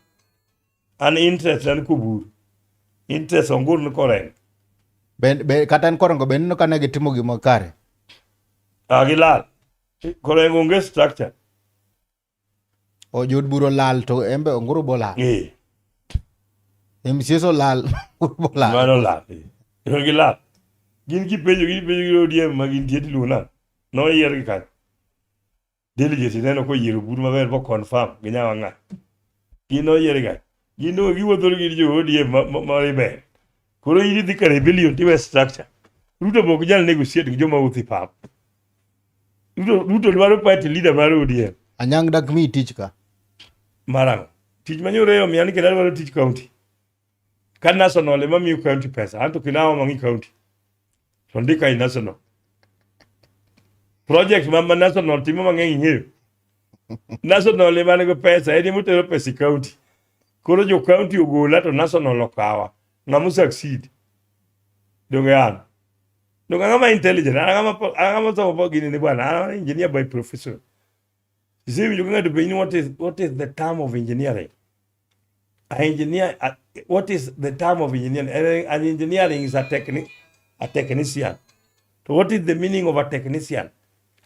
S3: An interest an kobur. Interest Ongur ni Korengo.
S4: Ben, kata en Korengo be ineno ka ne gitimo gima kare.
S3: Ah, gilal. Korengo onge structure.
S4: O jood bura olal to embe Onguru bo lal.
S3: Eh,
S4: MCS olal, Onguru bo lal.
S3: mano lal. Eh. To gilal. Gin kipenjo gin ipenjo gi ODM ma gintie tiluongo nang'o? Noyier gi kanyo. Delegate ineno koyiero buru maber bo confirm gi nyawa ng'a. Gin noyier ga. Gin no giwuotho gi jo ODM ma rebel. Koro in idhi ka rebellion tiwe structure. Ruto be ok nyal negotiate gi joma wuotho e pap. Ruto dwaro party leader mar ODM.
S4: Anyang' dak miyi tich ka.
S3: Marang'o? Tich manyoro omiya ni kendo adwaro tich county. Ka national ema miyo county pesa, anto kinawa mang'i county. To ndika i national. Project ma national timo mang'eny ing'eyo. National ema nigi pesa, en ema otero pesa i county. Koro jo county ogola to national okawa. Ng'ama succeed? Donge an? Donge ang'ama intelligent? An ang'ama osomo gini ni bwana, an engineer by profession. Isewinjo ka ng'ato penji ni what is the term of engineering? A engineer, what is the term of engineering? An engineering is a technician. So what is the meaning of a technician?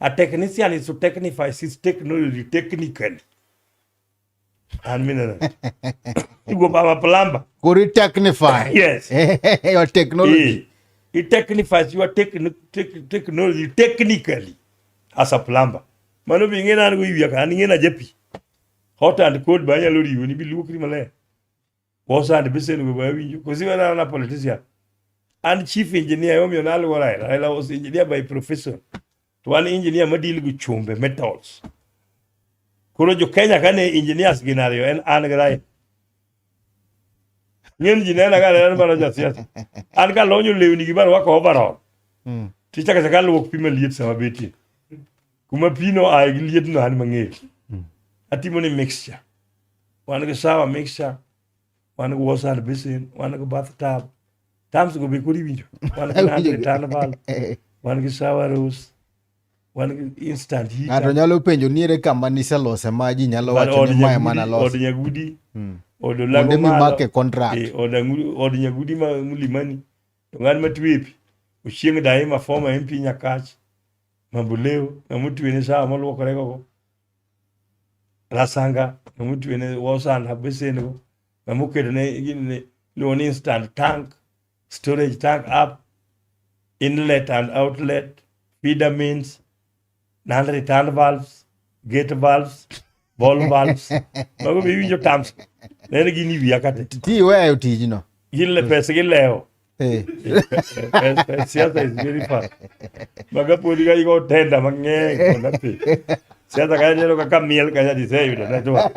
S3: A technician is to technify his technology technically. An mineno. Igo I'm a plumber.
S4: Koro i technify.
S3: Yes.
S4: Your technology.
S3: Eh, it technifies your technology technically as a plumber. Mano be ing'e an go iwiya ka an ing'e na japi. Hot and cold ba anyalo riwo ni biluokri maler. Wash and basin go ba awinjo. Kosi wana an a politician. An chief engineer emomiyo naluwo Raila. Raila was engineer by profession. To an engineer ma deal gi chumbe metals. Koro jo Kenya kane engineers gin ariyo en an gi Raila. Ng'eny ji nena ka an mana jasiasa. An kalonyo lewni gi barwako overall. Tichako achaka aluok pi maliet sama betie. Kuma pi no aye gi lietno an mang'eyo. Atimo ni mixture. Wan gi shower mixture, wan gi wash and basin, wan gi bathtub. Terms go be koro iwinjo. Wan gi
S4: Awinjo.
S3: return valve, wan gi shower hose, wan gi instant heater.
S4: Ng'ato nyalo penjo ni ere kama niselose ma ji nyalo
S3: Wan
S4: wacho
S3: od
S4: ni mae
S3: Nyagudi,
S4: mana
S3: od
S4: loso.
S3: Nyagudi, od Olago
S4: Kuonde
S3: malo.
S4: mimake contract.
S3: Eh, od Nyagudi ma Mlimani. To ng'an matwe pi. Ochieng' Daima former MP Nyakach. Mamboleo, ng'ama otwene sawa moluokore go. Rasanga, ng'ama otwene wash and basin go. Ng'ama oketone gini ne iluongo ni instant tank, storage tank up, inlet and outlet, feeder mains, non-return valves, gate valves, ball valves. Mago be iwinjo terms. Nene gin i wiya kate.
S4: Ti iweyo tijno.
S3: Gin le pesa gilewo. Siasa is very fast. Maga pod ka igo tenda mang'eny kod api. Siasa ka ineno kaka miel kacha tiseyudo network.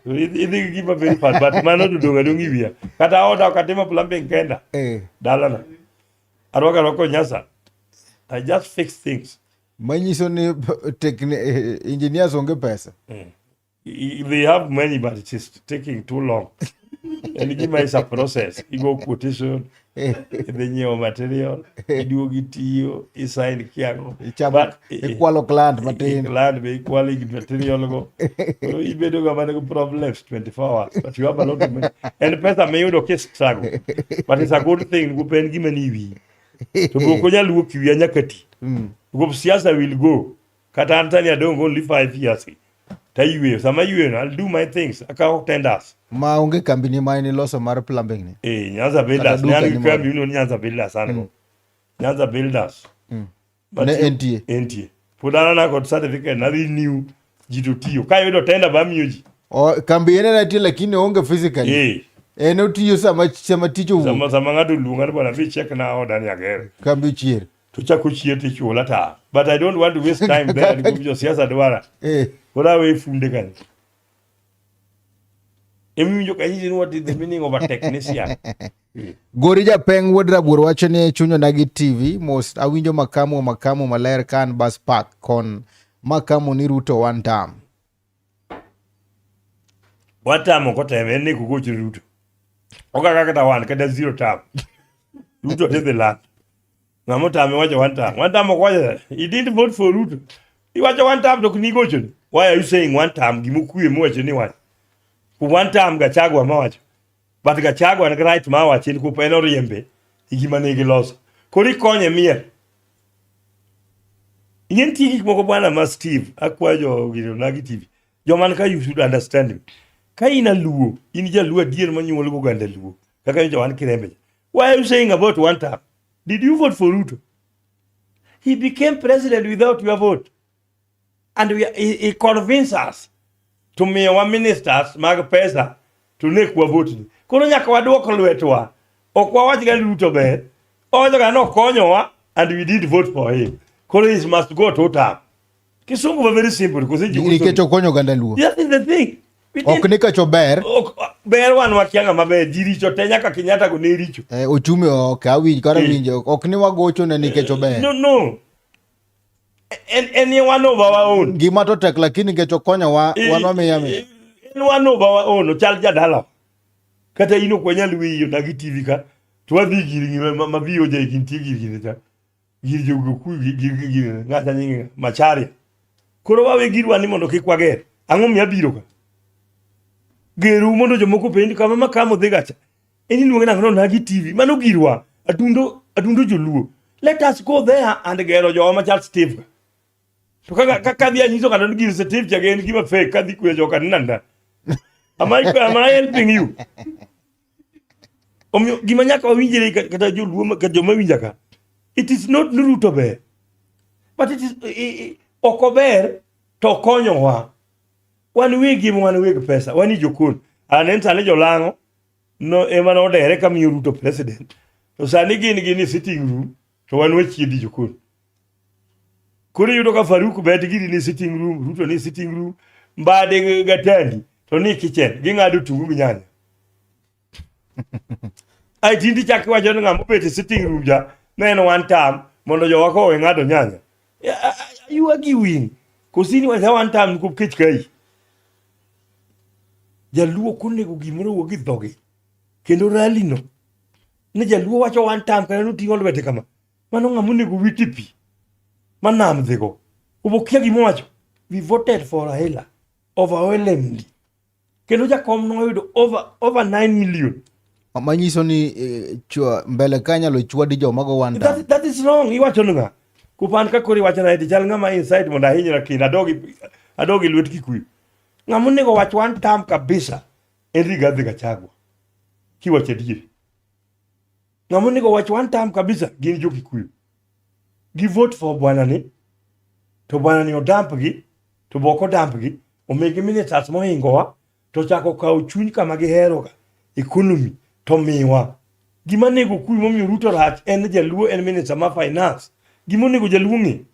S3: To idhi gi gima very fast but mano to dong' adong' e wiya. Kata oda ok atimo plumbing kenda. Dalana. Arwako arwako nyasa. I just fix things.
S4: Manyiso ni engineers onge pesa.
S3: They have money but it is taking too long. En gima is a process. Igo quotation, idhi nyiewo material, iduogo itiyo, isign kiang'o.
S4: Ichamo ikwalo client matin.
S3: Client be ikwalo gi material go. Koro ibedo ga mana gi problems 24 hours but you have a lot of money. En pesa miyudo ki struggle. But it's a good thing nikop en gima ni wiyi. To be ok onyal wuok e wiya nyaka ti. Nikop siasa will go. Kata an sani adong' only 5 years. Tayweyo. Sama ayweyo no, I'll do my things. Akawo tenders.
S4: Ma onge kambi ni ma en iloso mar plumbing ni.
S3: Eh, Nyanza Builders.
S4: Kata
S3: Ne an
S4: duka
S3: gi
S4: ni
S3: kambi
S4: moro.
S3: miluongo ni Nyanza Builders an go. Nyanza Builders.
S4: Ne entie.
S3: Entie. Pod an ana kod certificate na renew ji to tiyo. Ka ayudo tender ba amiyo ji.
S4: O, kambi en ena lakini onge physically.
S3: Eh,
S4: En otiyo sama tich owuok.
S3: sama ng'ato oluonga ni bwana bi check na oda ni agero.
S4: Kambi ochier.
S3: To chako chier tichula ta. But I don't want to waste time there nikech josiasa dwara. Koro awe funde kanyo. Emiwinjo ka nyisi ni what is the meaning of a technician.
S4: Gori Japeng wuod Rabuor wacho ni chunyo nagi TV mos awinjo makamu makamu maler kan bus park kon makamu ni Ruto one term.
S3: One term ok oteme en ni kugocho Ruto. Ok kaka kata one kata zero term. Ruto te the land. Ng'ama otame wacho one term. One term ok wacho. He didn't vote for Ruto. Iwacho one term to ok nigocho ni. Why are you saying one term gimokwe miwacho ni one? One term Gachagua mawacho. But Gachagua nigi right ma wacho en kup en oriembe e gima ne giloso. Koro ikonye miel. Ing'e nitie gik moko bwana ma Steve akwayo jo gino nagi TV. Joma ka you should understand me. Ka in a Luo, in jaluo adier manyuol go oganda Luo. Kaka nyocha wan Kirembe. Why are you saying about one term? Did you vote for Ruto? He became president without your vote. And he convinced us to miyowa ministers mag pesa to nek wa vote ni. Koro nyaka waduok lwetwa. Ok wawach ga ni Ruto ber. Owacho ga nokonyowa and we did vote for him. Koro he must go to term. Kisungu ba very simple because ji
S4: Nikech okonyo oganda Luo.
S3: That is the thing. We
S4: Ok
S3: didn't-
S4: ni kach ober,
S3: Ber wan wakia ng'ama ber ji richo te nyaka Kenyatta go ne richo.
S4: Ochumi ok awinj kata winjo ok ni wagocho ne nikech ober.
S3: No. En one of our own.
S4: Ngima to tek lakini nikech okonyowa wan wamiye amiya.
S3: En one of our own ochal jadala. Kata in ok wanyal weyi onagi TV ka to wadhi gir gima ma VOJ gintie gir gine cha. Gir jogokuyu gir ng'ata nyinge Macharia. Koro wawe girwa ni mondo kik wager. Ang'o miyo abiro ka? Geru mondo jomoko openj kama makamo dhi gacha. En iluonge nang'o ni onagi TV. Mano girwa. Adundo joluo. Let us go there and gero jowa machal Steve ka. To kaka kadhi anyiso kata ni gir Steve cha en gima fake kadhi kwe joka ni nanda. Am I helping you? Omiyo gima nyaka wawinjre kata joluo kata joma winja ka. It is not ni Ruto ber. But it is ok ober to okonyowa. Wan wegi ema wan weg pesa, wan i jokon. Anen sani jolang'o no ema nodere ka miyo Ruto president. To sani gin e sitting room to wan wachiedhi jokon. Koro iyudo ka Faruk bet giri ni sitting room, Ruto ni sitting room, Mbadi gi Gatandi to ni kitchen, ging'ado tungu gi nyanya. Ai tindi chak iwacho ni ng'ama obet e sitting room ja ne en one term mondo jowa ko owe ng'ado nyanya. You are giving. Kosini wacha one term nikop kech kai. Jaluo ok onego gimoro wuog gi dhogi. Kendo rally no. Ne jaluo wacho one term kata noting'o lwete kama. Mano ng'ama onego wit e pi. Ma nam dhigo. Obokia gima owacho. We voted for Raila overwhelmingly. Kendo jakom noyudo over 9 million.
S4: Manyiso ni chwa, mbele ka nyalo chwadi joma go one term.
S3: That is wrong. Iwacho ni ng'a? Kupan ka koro iwacho na eti chal ng'ama inside mondo ahinyra kendo adogi lwet Kikuyu. Ng'ama onego wach one term kabisa en Rigathi Gachagua. Kiwacho adier. Ng'ama onego wach one term kabisa gin jo Kikuyu. Gi vote for bwana ni to bwana ni odamp gi to bok odamp gi omigi ministers mohingowa to chako kawo chuny kama giheroga economy to miwa. Gima nego kuyu momiyo Ruto rach en jaluo en minister ma finance. Gima onego jaluo ng'e.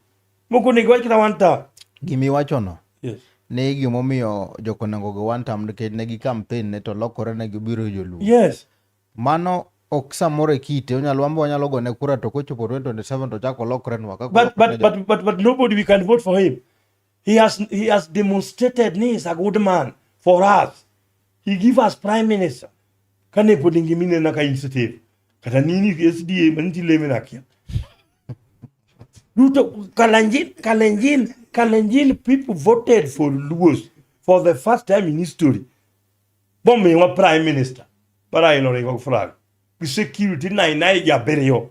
S3: Moko onego wach kata one term.
S4: Gimiwachono
S3: Yes.
S4: ni gimomiyo jokonengo go one term nikech ne gi campaign ne to lokore ne gibiro joluo.
S3: Yes.
S4: Mano Ok samoro e kite onyalo wambe wanyalo gone kura to kochopo 2027 to chako lokrenwa kaka
S3: But
S4: olokre
S3: but
S4: ne
S3: but but but nobody we can vote for him. He has demonstrated ni is a good man for us. He give us prime minister. Kane pod ngimine na ka initiative. Kata nini SDA maniti leme na kia. Ruto Kalenjin people voted for Luos for the first time in history. Bomiwa prime minister. Bara ino ringo flag. Gi security nai nai jabiriyo.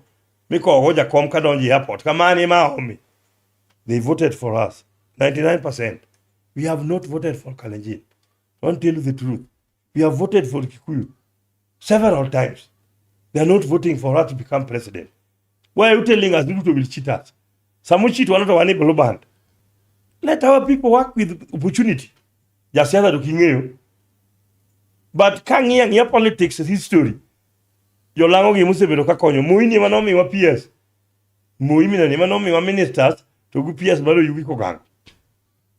S3: Mikogo jakom kadonjo e airport. Kamani ma omi. They voted for us. 99%. We have not voted for Kalenjin. I want to tell you the truth. We have voted for Kikuyu several times. They are not voting for her to become president. Why are you telling us Ruto will cheat us? Some cheat one not one blue band. Let our people work with opportunity. Jasiasa to king'eyo. But ka ng'iyo ang'iya politics history, jolang'o gi mosebedo ka konyo. Moi ni ema nomiwa PS. Moi minani ema nomiwa ministers to gi PS mar Oyugi Kogango.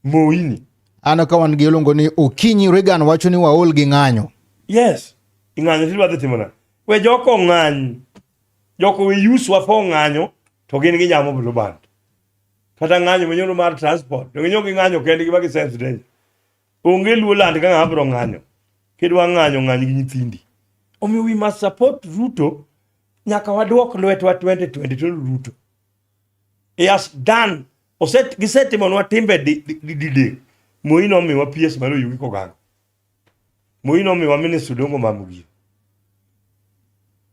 S3: Moi ni.
S4: Ano ka wan gi iluongo ni Okinyi Reagan wacho ni waol gi ng'anyo.
S3: Yes. Ing'anyo tidwa dhi timo nade? We joko ng'any. Joko we use wa for ng'anyo to gin ginyamo blue band. Kata ng'anyo manyoro mar transport. To ginyo gi ng'anyo kendgi ma gi sense danger. Onge luo land ka ng'ama biro ng'anyo. Kidwa ng'anyo ng'any gi nyithindi. Omiyo we must support Ruto nyaka waduok lwetwa 2022 Ruto. He has done oset gisetimonwa timbe didek. Moi nomiwa PS mar Oyugi Kogango. Moi nomiwa minister Odongo Mamugire.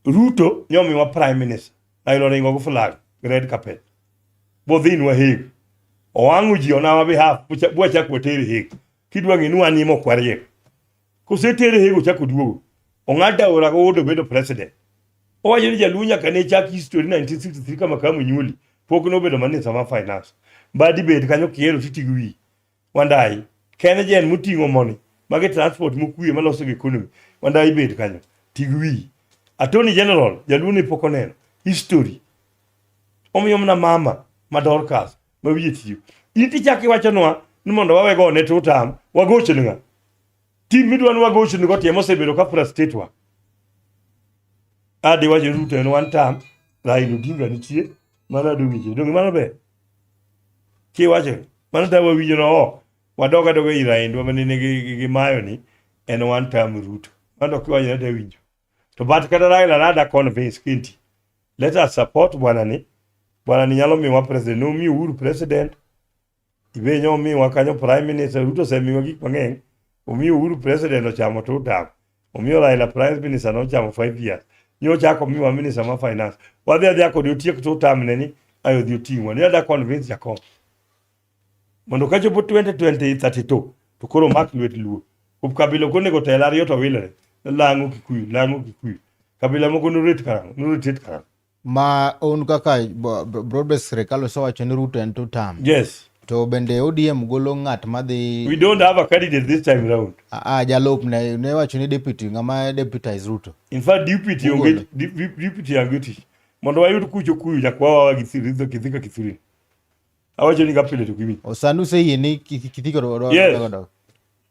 S3: Ruto nyomiwa prime minister. Raila oringo gi flag gi red carpet. Bodhinwa Hague. Owang'o ji on our behalf bwachak watere Hague. Kidwa ng'e ni wan ema ok wariek. Kosetere Hague ochako oduogo. Ong'ado aora go obedo president. Owacho ni jaluo nyaka ne chak history 1963 kama kama onyuoli pok nobedo minister mar finance. Mbadi bed kanyo kihero titi gi wiyi. Wandai, Kengen moting'o moni magi transport mokwie maloso gi economy. Wandai bed kanyo ti gi wiyi. Attorney General jaluo ne pok oneno history. Omiyo mana mama ma Dorcas ma wiye tiyo. In tichako iwachonwa ni mondo wawe gone two term wagochne ng'a? Tim midwa ni wagochni go to mosebedo ka frustrate wa. Adi wacho ni Ruto en one term, Raila Odinga nitie, mano ado winjo. Donge mano ber? Kiwacho, mano ta wawinjo no ok. Wadog adoga ir Raila manene gi mayo ni en one term Ruto. Mano to kiwacho na winjo. To but kata Raila nada convince kinti. Let us support bwana ni. Bwana ni nyalo miwa president. Nomiyo Uhuru president. Ibe nyomiwa kanyo prime minister. Ruto osemiwa gik mang'eny. Omiyo Uhuru president ochamo two term. Omiyo Raila prime minister nochamo 5 years. Nyochako omiwa minister ma finance. Wadhi adhiya kode otiek two term ne ni ayo odhi oting'wa. Ni ada convince Jakom. Mondo kachopo 2032 to koro mak lwet Luo. Kabila ok onego tel ariyo to wilre. Lang'o Kikuyu, lang'o Kikuyu. Kabila moko noret karang'o, norotate karang'o.
S4: Ma un kaka broad-based sirikal osewacho ni Ruto en two term.
S3: Yes.
S4: To bende ODM golo ng'at madhi
S3: We don't have a candidate this time round.
S4: Ah, jalup ne wacho ni deputy ng'ama deputize Ruto.
S3: In fact, deputy onge deputy onge tich. Mondo wayud kucho kuyu nyaka wawa gi Kithika Kithure. Awacho ni kapile to kiwinj.
S4: Osanu oseyie ni Kithika
S3: Yes.
S4: dok.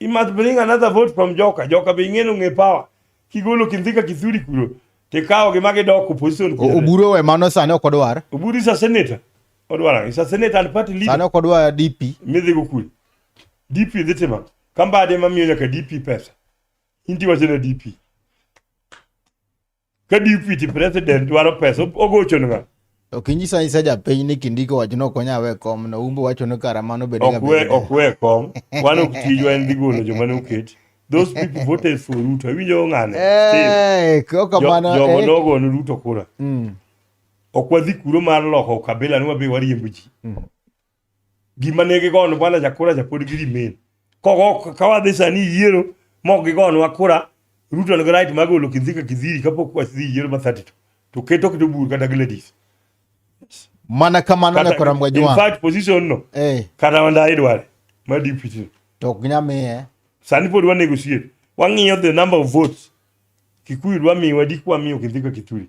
S3: He must bring another vote from Joka. Joka be ing'eno ng'e power. Kigolo Kindhika Kithuri kuro, tikawo gi magidok opposition kuro.
S4: Oburu owe mano sani ok odwar.
S3: Oburu is a senator. Odwaro. Is a senator and party leader.
S4: Sani ok odwar DP.
S3: Midhi go kure. DP dhi timo. Kambade mamiyo nyaka DP pesa. Inti wacho na DP. Ka deputy president dwaro pesa, ogocho ne ng'a?
S4: Ok inyisa anyisa japiny ni Kindiki owacho ni ok onyal we kom no, Umbo wacho ni kara mano bede
S3: Ok we ok we kom. Wan ok tijwa en dhi golo joma ne oket. Those people voted for Ruto. Awinjo ng'ane. Steve.
S4: Eh, kamano.
S3: Jogo nogo ne Ruto kura. Ok wadhi kuro mar loko kabila ni wabe wariembo ji. Gima ne gigono bwana jakura cha pod gi remain. Kogo ka wadhi sani yiero mok gigonwa kura, Ruto nigi right mar golo Kindhika Kidhiri kapok wadhi yiero mar 32. To keto keto bur kata Gladys.
S4: Mana kamano ne
S3: Kata,
S4: kora
S3: in
S4: Mgajwang'.
S3: fact position no kata Wandayi dware mar deputy.
S4: To ok nyal miye.
S3: Sani pod wa negotiate. Wang'iyo the number of votes. Kikuyu dwa miwa dik wamiyo Kindhika Kithuri.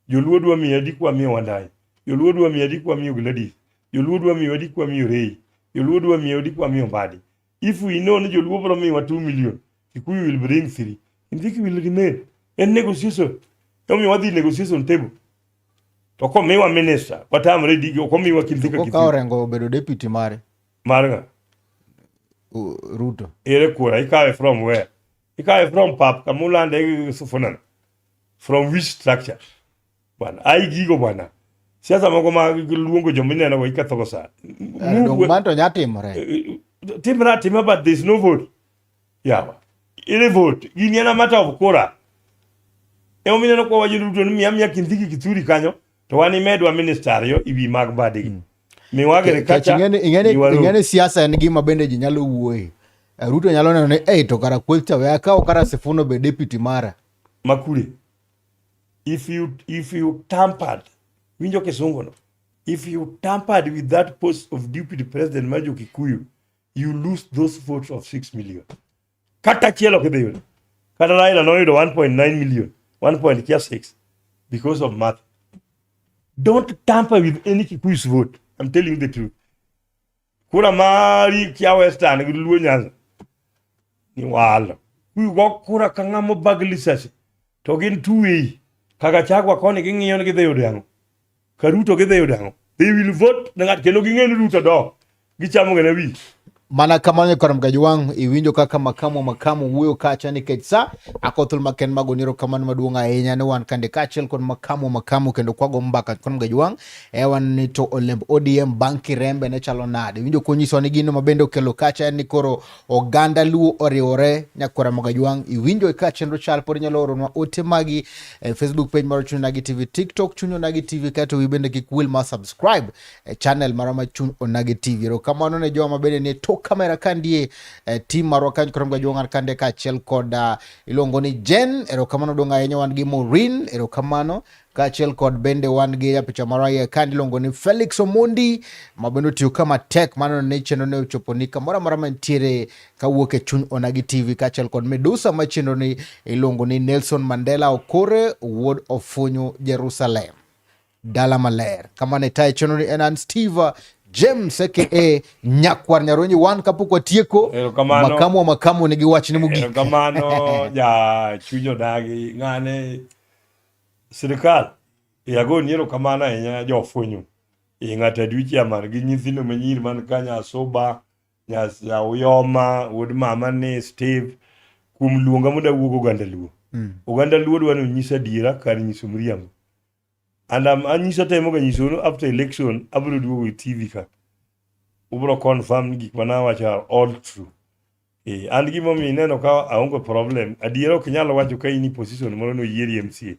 S3: Joluo dwa miyo dik wamiyo Wandayi. Joluo dwa miyo dik wamiyo Gladys. Joluo dwa miyo dik wamiyo Rei. Joluo dwa miyo dik wamiyo Mbadi. If we know ni Joluo biro miyowa 2 million, Kikuyu will bring 3. Kindiki will remain. En negotiation. Emomiyo wadhi negotiation table. To komiwa minister, watamre digi, ok omiwa Kindiki
S4: Kokawo
S3: Kithure.
S4: Orengo obedo deputy mare
S3: Mar ng'a?
S4: Ruto.
S3: Ere kura, ikawe from where? Ikawe from pap kama ulande gi Sifuna. From which structure? Bwana, ai gigo bwana. Siasa moko ma luongo joma ineno go iketho go sa.
S4: Dong man to nya timore.
S3: Timre atima but there's no vote. Yawa. Ere vote. Gini en a matter of kura. Emomiyo ineno kwa wacho duto ni miya miya Kindiki Kithure kanyo to wan imedwa minister ariyo e wi mag badigi. Miwa agriculture.
S4: Ing'eni ing'eni siasa en gima bende ji nyalo wuoye. Ruto nyalo neno ni ei to kara kweth cha we akaw kara Sifuna obed deputy mara.
S3: Makure. If you tampered, winjo kisungu no. If you tampered with that post of deputy president mar jo Kikuyu, you lose those votes of 6 million. Kata achiel ok idhi yudo. Kata Raila noyudo 1.9 million, 1.6 because of math. Don't tamper with any Kikuyu's vote. I'm telling you the truth. Kura mari kia Western gi Luo Nyanza ni walo. Kuyu go kura ka ng'ama obag lisasi to gin two way. Kagachagwa koni ging'iyo ni gidhi yudo ang'o. Ka Ruto gidhi yudo ang'o. They will vote ne ng'at kendo ging'e ni Ruto dok. Gichamo gana wich.
S4: Mana kamano kar Mgajwang' iwinjo kaka makamu makamu wuoyo kacha nikech sa akothul maken mago niro kamano maduong' ahinya ne wan kande kaachiel kod makamu makamu kendo kwago mbaka kod Mgajwang' e wan ni to olemb ODM bang' Kirembe ne chalo nade iwinjo konyisowa ni gino ma bende okelo kacha en ni koro oganda Luo oriwore nyakwara Mgajwang' iwinjo ka chenro chal pod inyalo oronwa ote magi e Facebook page mar Chuny Onagi TV, TikTok Chuny Onagi TV, kaeto wi bende kik wil ma subscribe e channel marwa ma Chuny Onagi TV. Erokamano ne jowa mabende nie tok kamera ka ndie e team marwa kanyo kod Mgajwang' kande kaachiel kod iluongo ni Jen, erokamano duong' ahinya wan gi Maureen, erokamano kaachiel kod bende wan gi japicha marwa iye ka iluongo ni Felix Omondi ma bende otiyo ka matek mano ne chenro ne ochopo ni kamoro amora mantiere kawuok e Chuny Onagi TV kaachiel kod Medusa ma chenro ni iluongo ni Nelson Mandela Okore wuod Ofunyu Jerusalem dala maler kama ne tayo chenro ni en an Steve James aka Nyakwar Nyaronyi wan kapok watieko makamu wa makamu nigi wachne mogik.
S3: Erokamano ja Chuny Onagi ng'ane sirikal agoni erokamano ahinya jofunyu e ng'ato adwi chairman gi nyithindo manyiri man ka Nyasuba Nyauyoma wuod mama ni Steve kuom luonga mondo awuog oganda Luo. Oganda Luo dwa ni onyis adiera kar nyiso miriambo. And anyiso temo ga nyisou ni after election abiro duogo e TV ka. Ubiro confirm ni gik mane awacho are all true. An gimomiyo ineno ka aonge problem, adiera ok inyal wacho ka in e position moro noyieri MCA.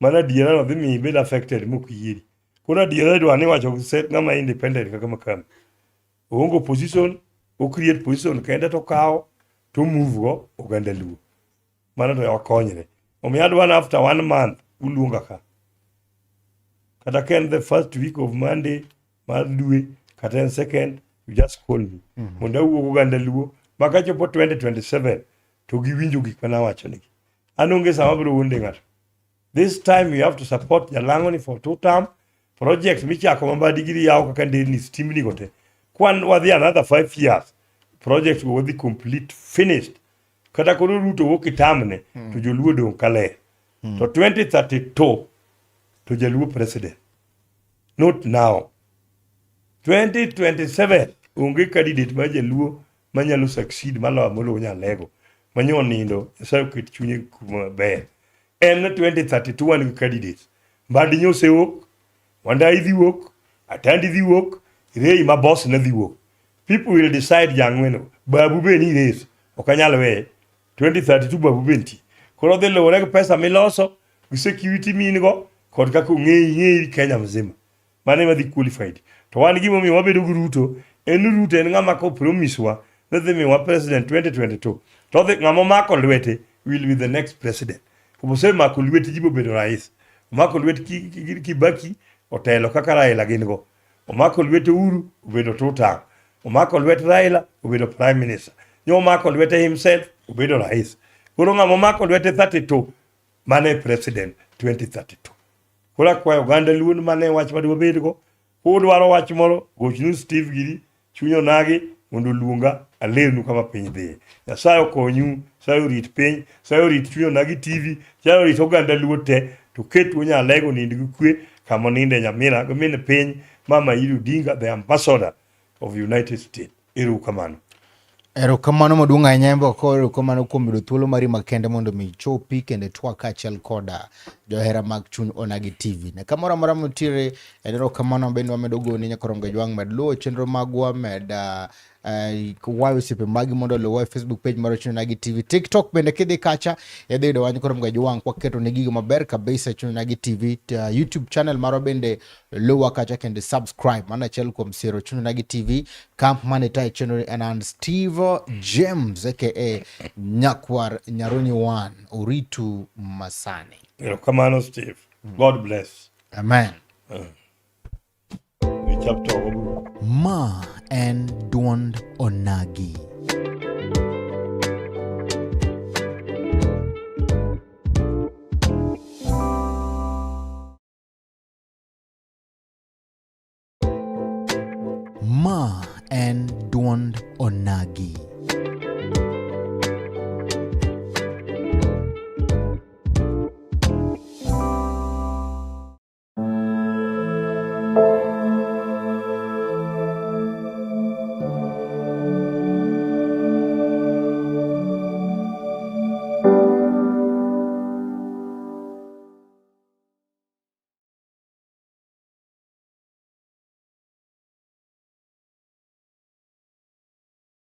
S3: Mano adiera no dhi miyo ibed affected mok yieri. Koro adiera idwa ni wacho ng'ama independent kaka Makame. Oonge position, o create position kende to okawo to move go oganda Luo. Mano to wakonyre. Omiyo adwa ni after 1 month uluonga ka. Kata ka en the first week of Monday mar dwe kata en second, you just call me. Mondo awuo gi oganda Luo ma kachopo 2027 to giwinjo gik mane awachonegi. An onge sama abiro wuonde ng'ato. This time you have to support Jalang'o ni for 2 term project michako ma Mbadi giri yawo kaka nderni stimni go te. Kwan wadhi another 5 years project go wadhi complete finished. Kata koro Ruto wuok itamne to joluo dong' kaler. To 2032 to jaluo president. Not now. 2027 onge candidate mar jaluo manyalo succeed maloyo Amolo Nyalego manyo nindo Nyasaye oket chunye kuma ber. En 2032 wan gi candidates. Mbadi nyo osewuok, Wandayi dhi wuok, Atandi dhi wuok, Rei ma boss ne dhi wuok. People will decide jang'weno. Babu be ni race. Ok anyal weye. 2032 Babu be nitie. Koro dhi luwore gi pesa miloso, gi security min go, kod kaka ong'eyi ng'eyi Kenya mzima. Mano ema dhi qualified. To wan gimomiyo wabedo gi Ruto, en ni Ruto en ng'ama ko promise wa ni dhi miyowa president 2022. To odhi ng'ama omako lwete will be the next president. Kuom osemako lwet ji bobedo rais. Omako lwet Kibaki otelo kaka Raila gin go. Omako lwet Uhuru obedo two term. Omako lwet Raila obedo prime minister. Nyo omako lwete himself obedo rais. Koro ng'ama omako lwete 32 mano e president 2032. Koro akwayo oganda Luo ni mano e wach ma dwabedgo. Kudwaro wach moro, gochnu Steve giri, Chuny Onagi mondo oluonga alernu kama piny dhiye. Nyasaye okonyu, Nyasaye orit piny, Nyasaye orit Chuny Onagi TV, Nyasaye orit oganda Luo te. To ket wuo Nyalego nind gi kwe kama oninde Nyamira gi min piny Mama Ida Odinga the ambassador of United States. Ero kamano.
S4: Erokamano maduong' ahinya Embo ko erokamano kuom yudo thuolo mari makende mondo mi ichopi kendo itwak kaachiel koda johera mag chuny Onagi TV. Ne kamoro amora muntiere en erokamano bende wamedo goni nyakorongo jwang' med luwo chenro magwa med kwayo osiepe magi mondo oluwa e Facebook page mar Chuny Onagi TV. TikTok bende kidhi kacha idhi yudo wach koro Mgajwang' kwaketo ne gigo maber kabisa Chuny Onagi TV. YouTube channel marwa bende luwa kacha kendo subscribe mano achiel kuom siro Chuny Onagi TV. Camp mane tayo chenro en an Steve James aka Nyakwar Nyaroni 1 Oritu Masani.
S3: Erokamano Steve. God bless.
S4: Amen.
S1: Ma en duond Onagi. Ma en duond Onagi.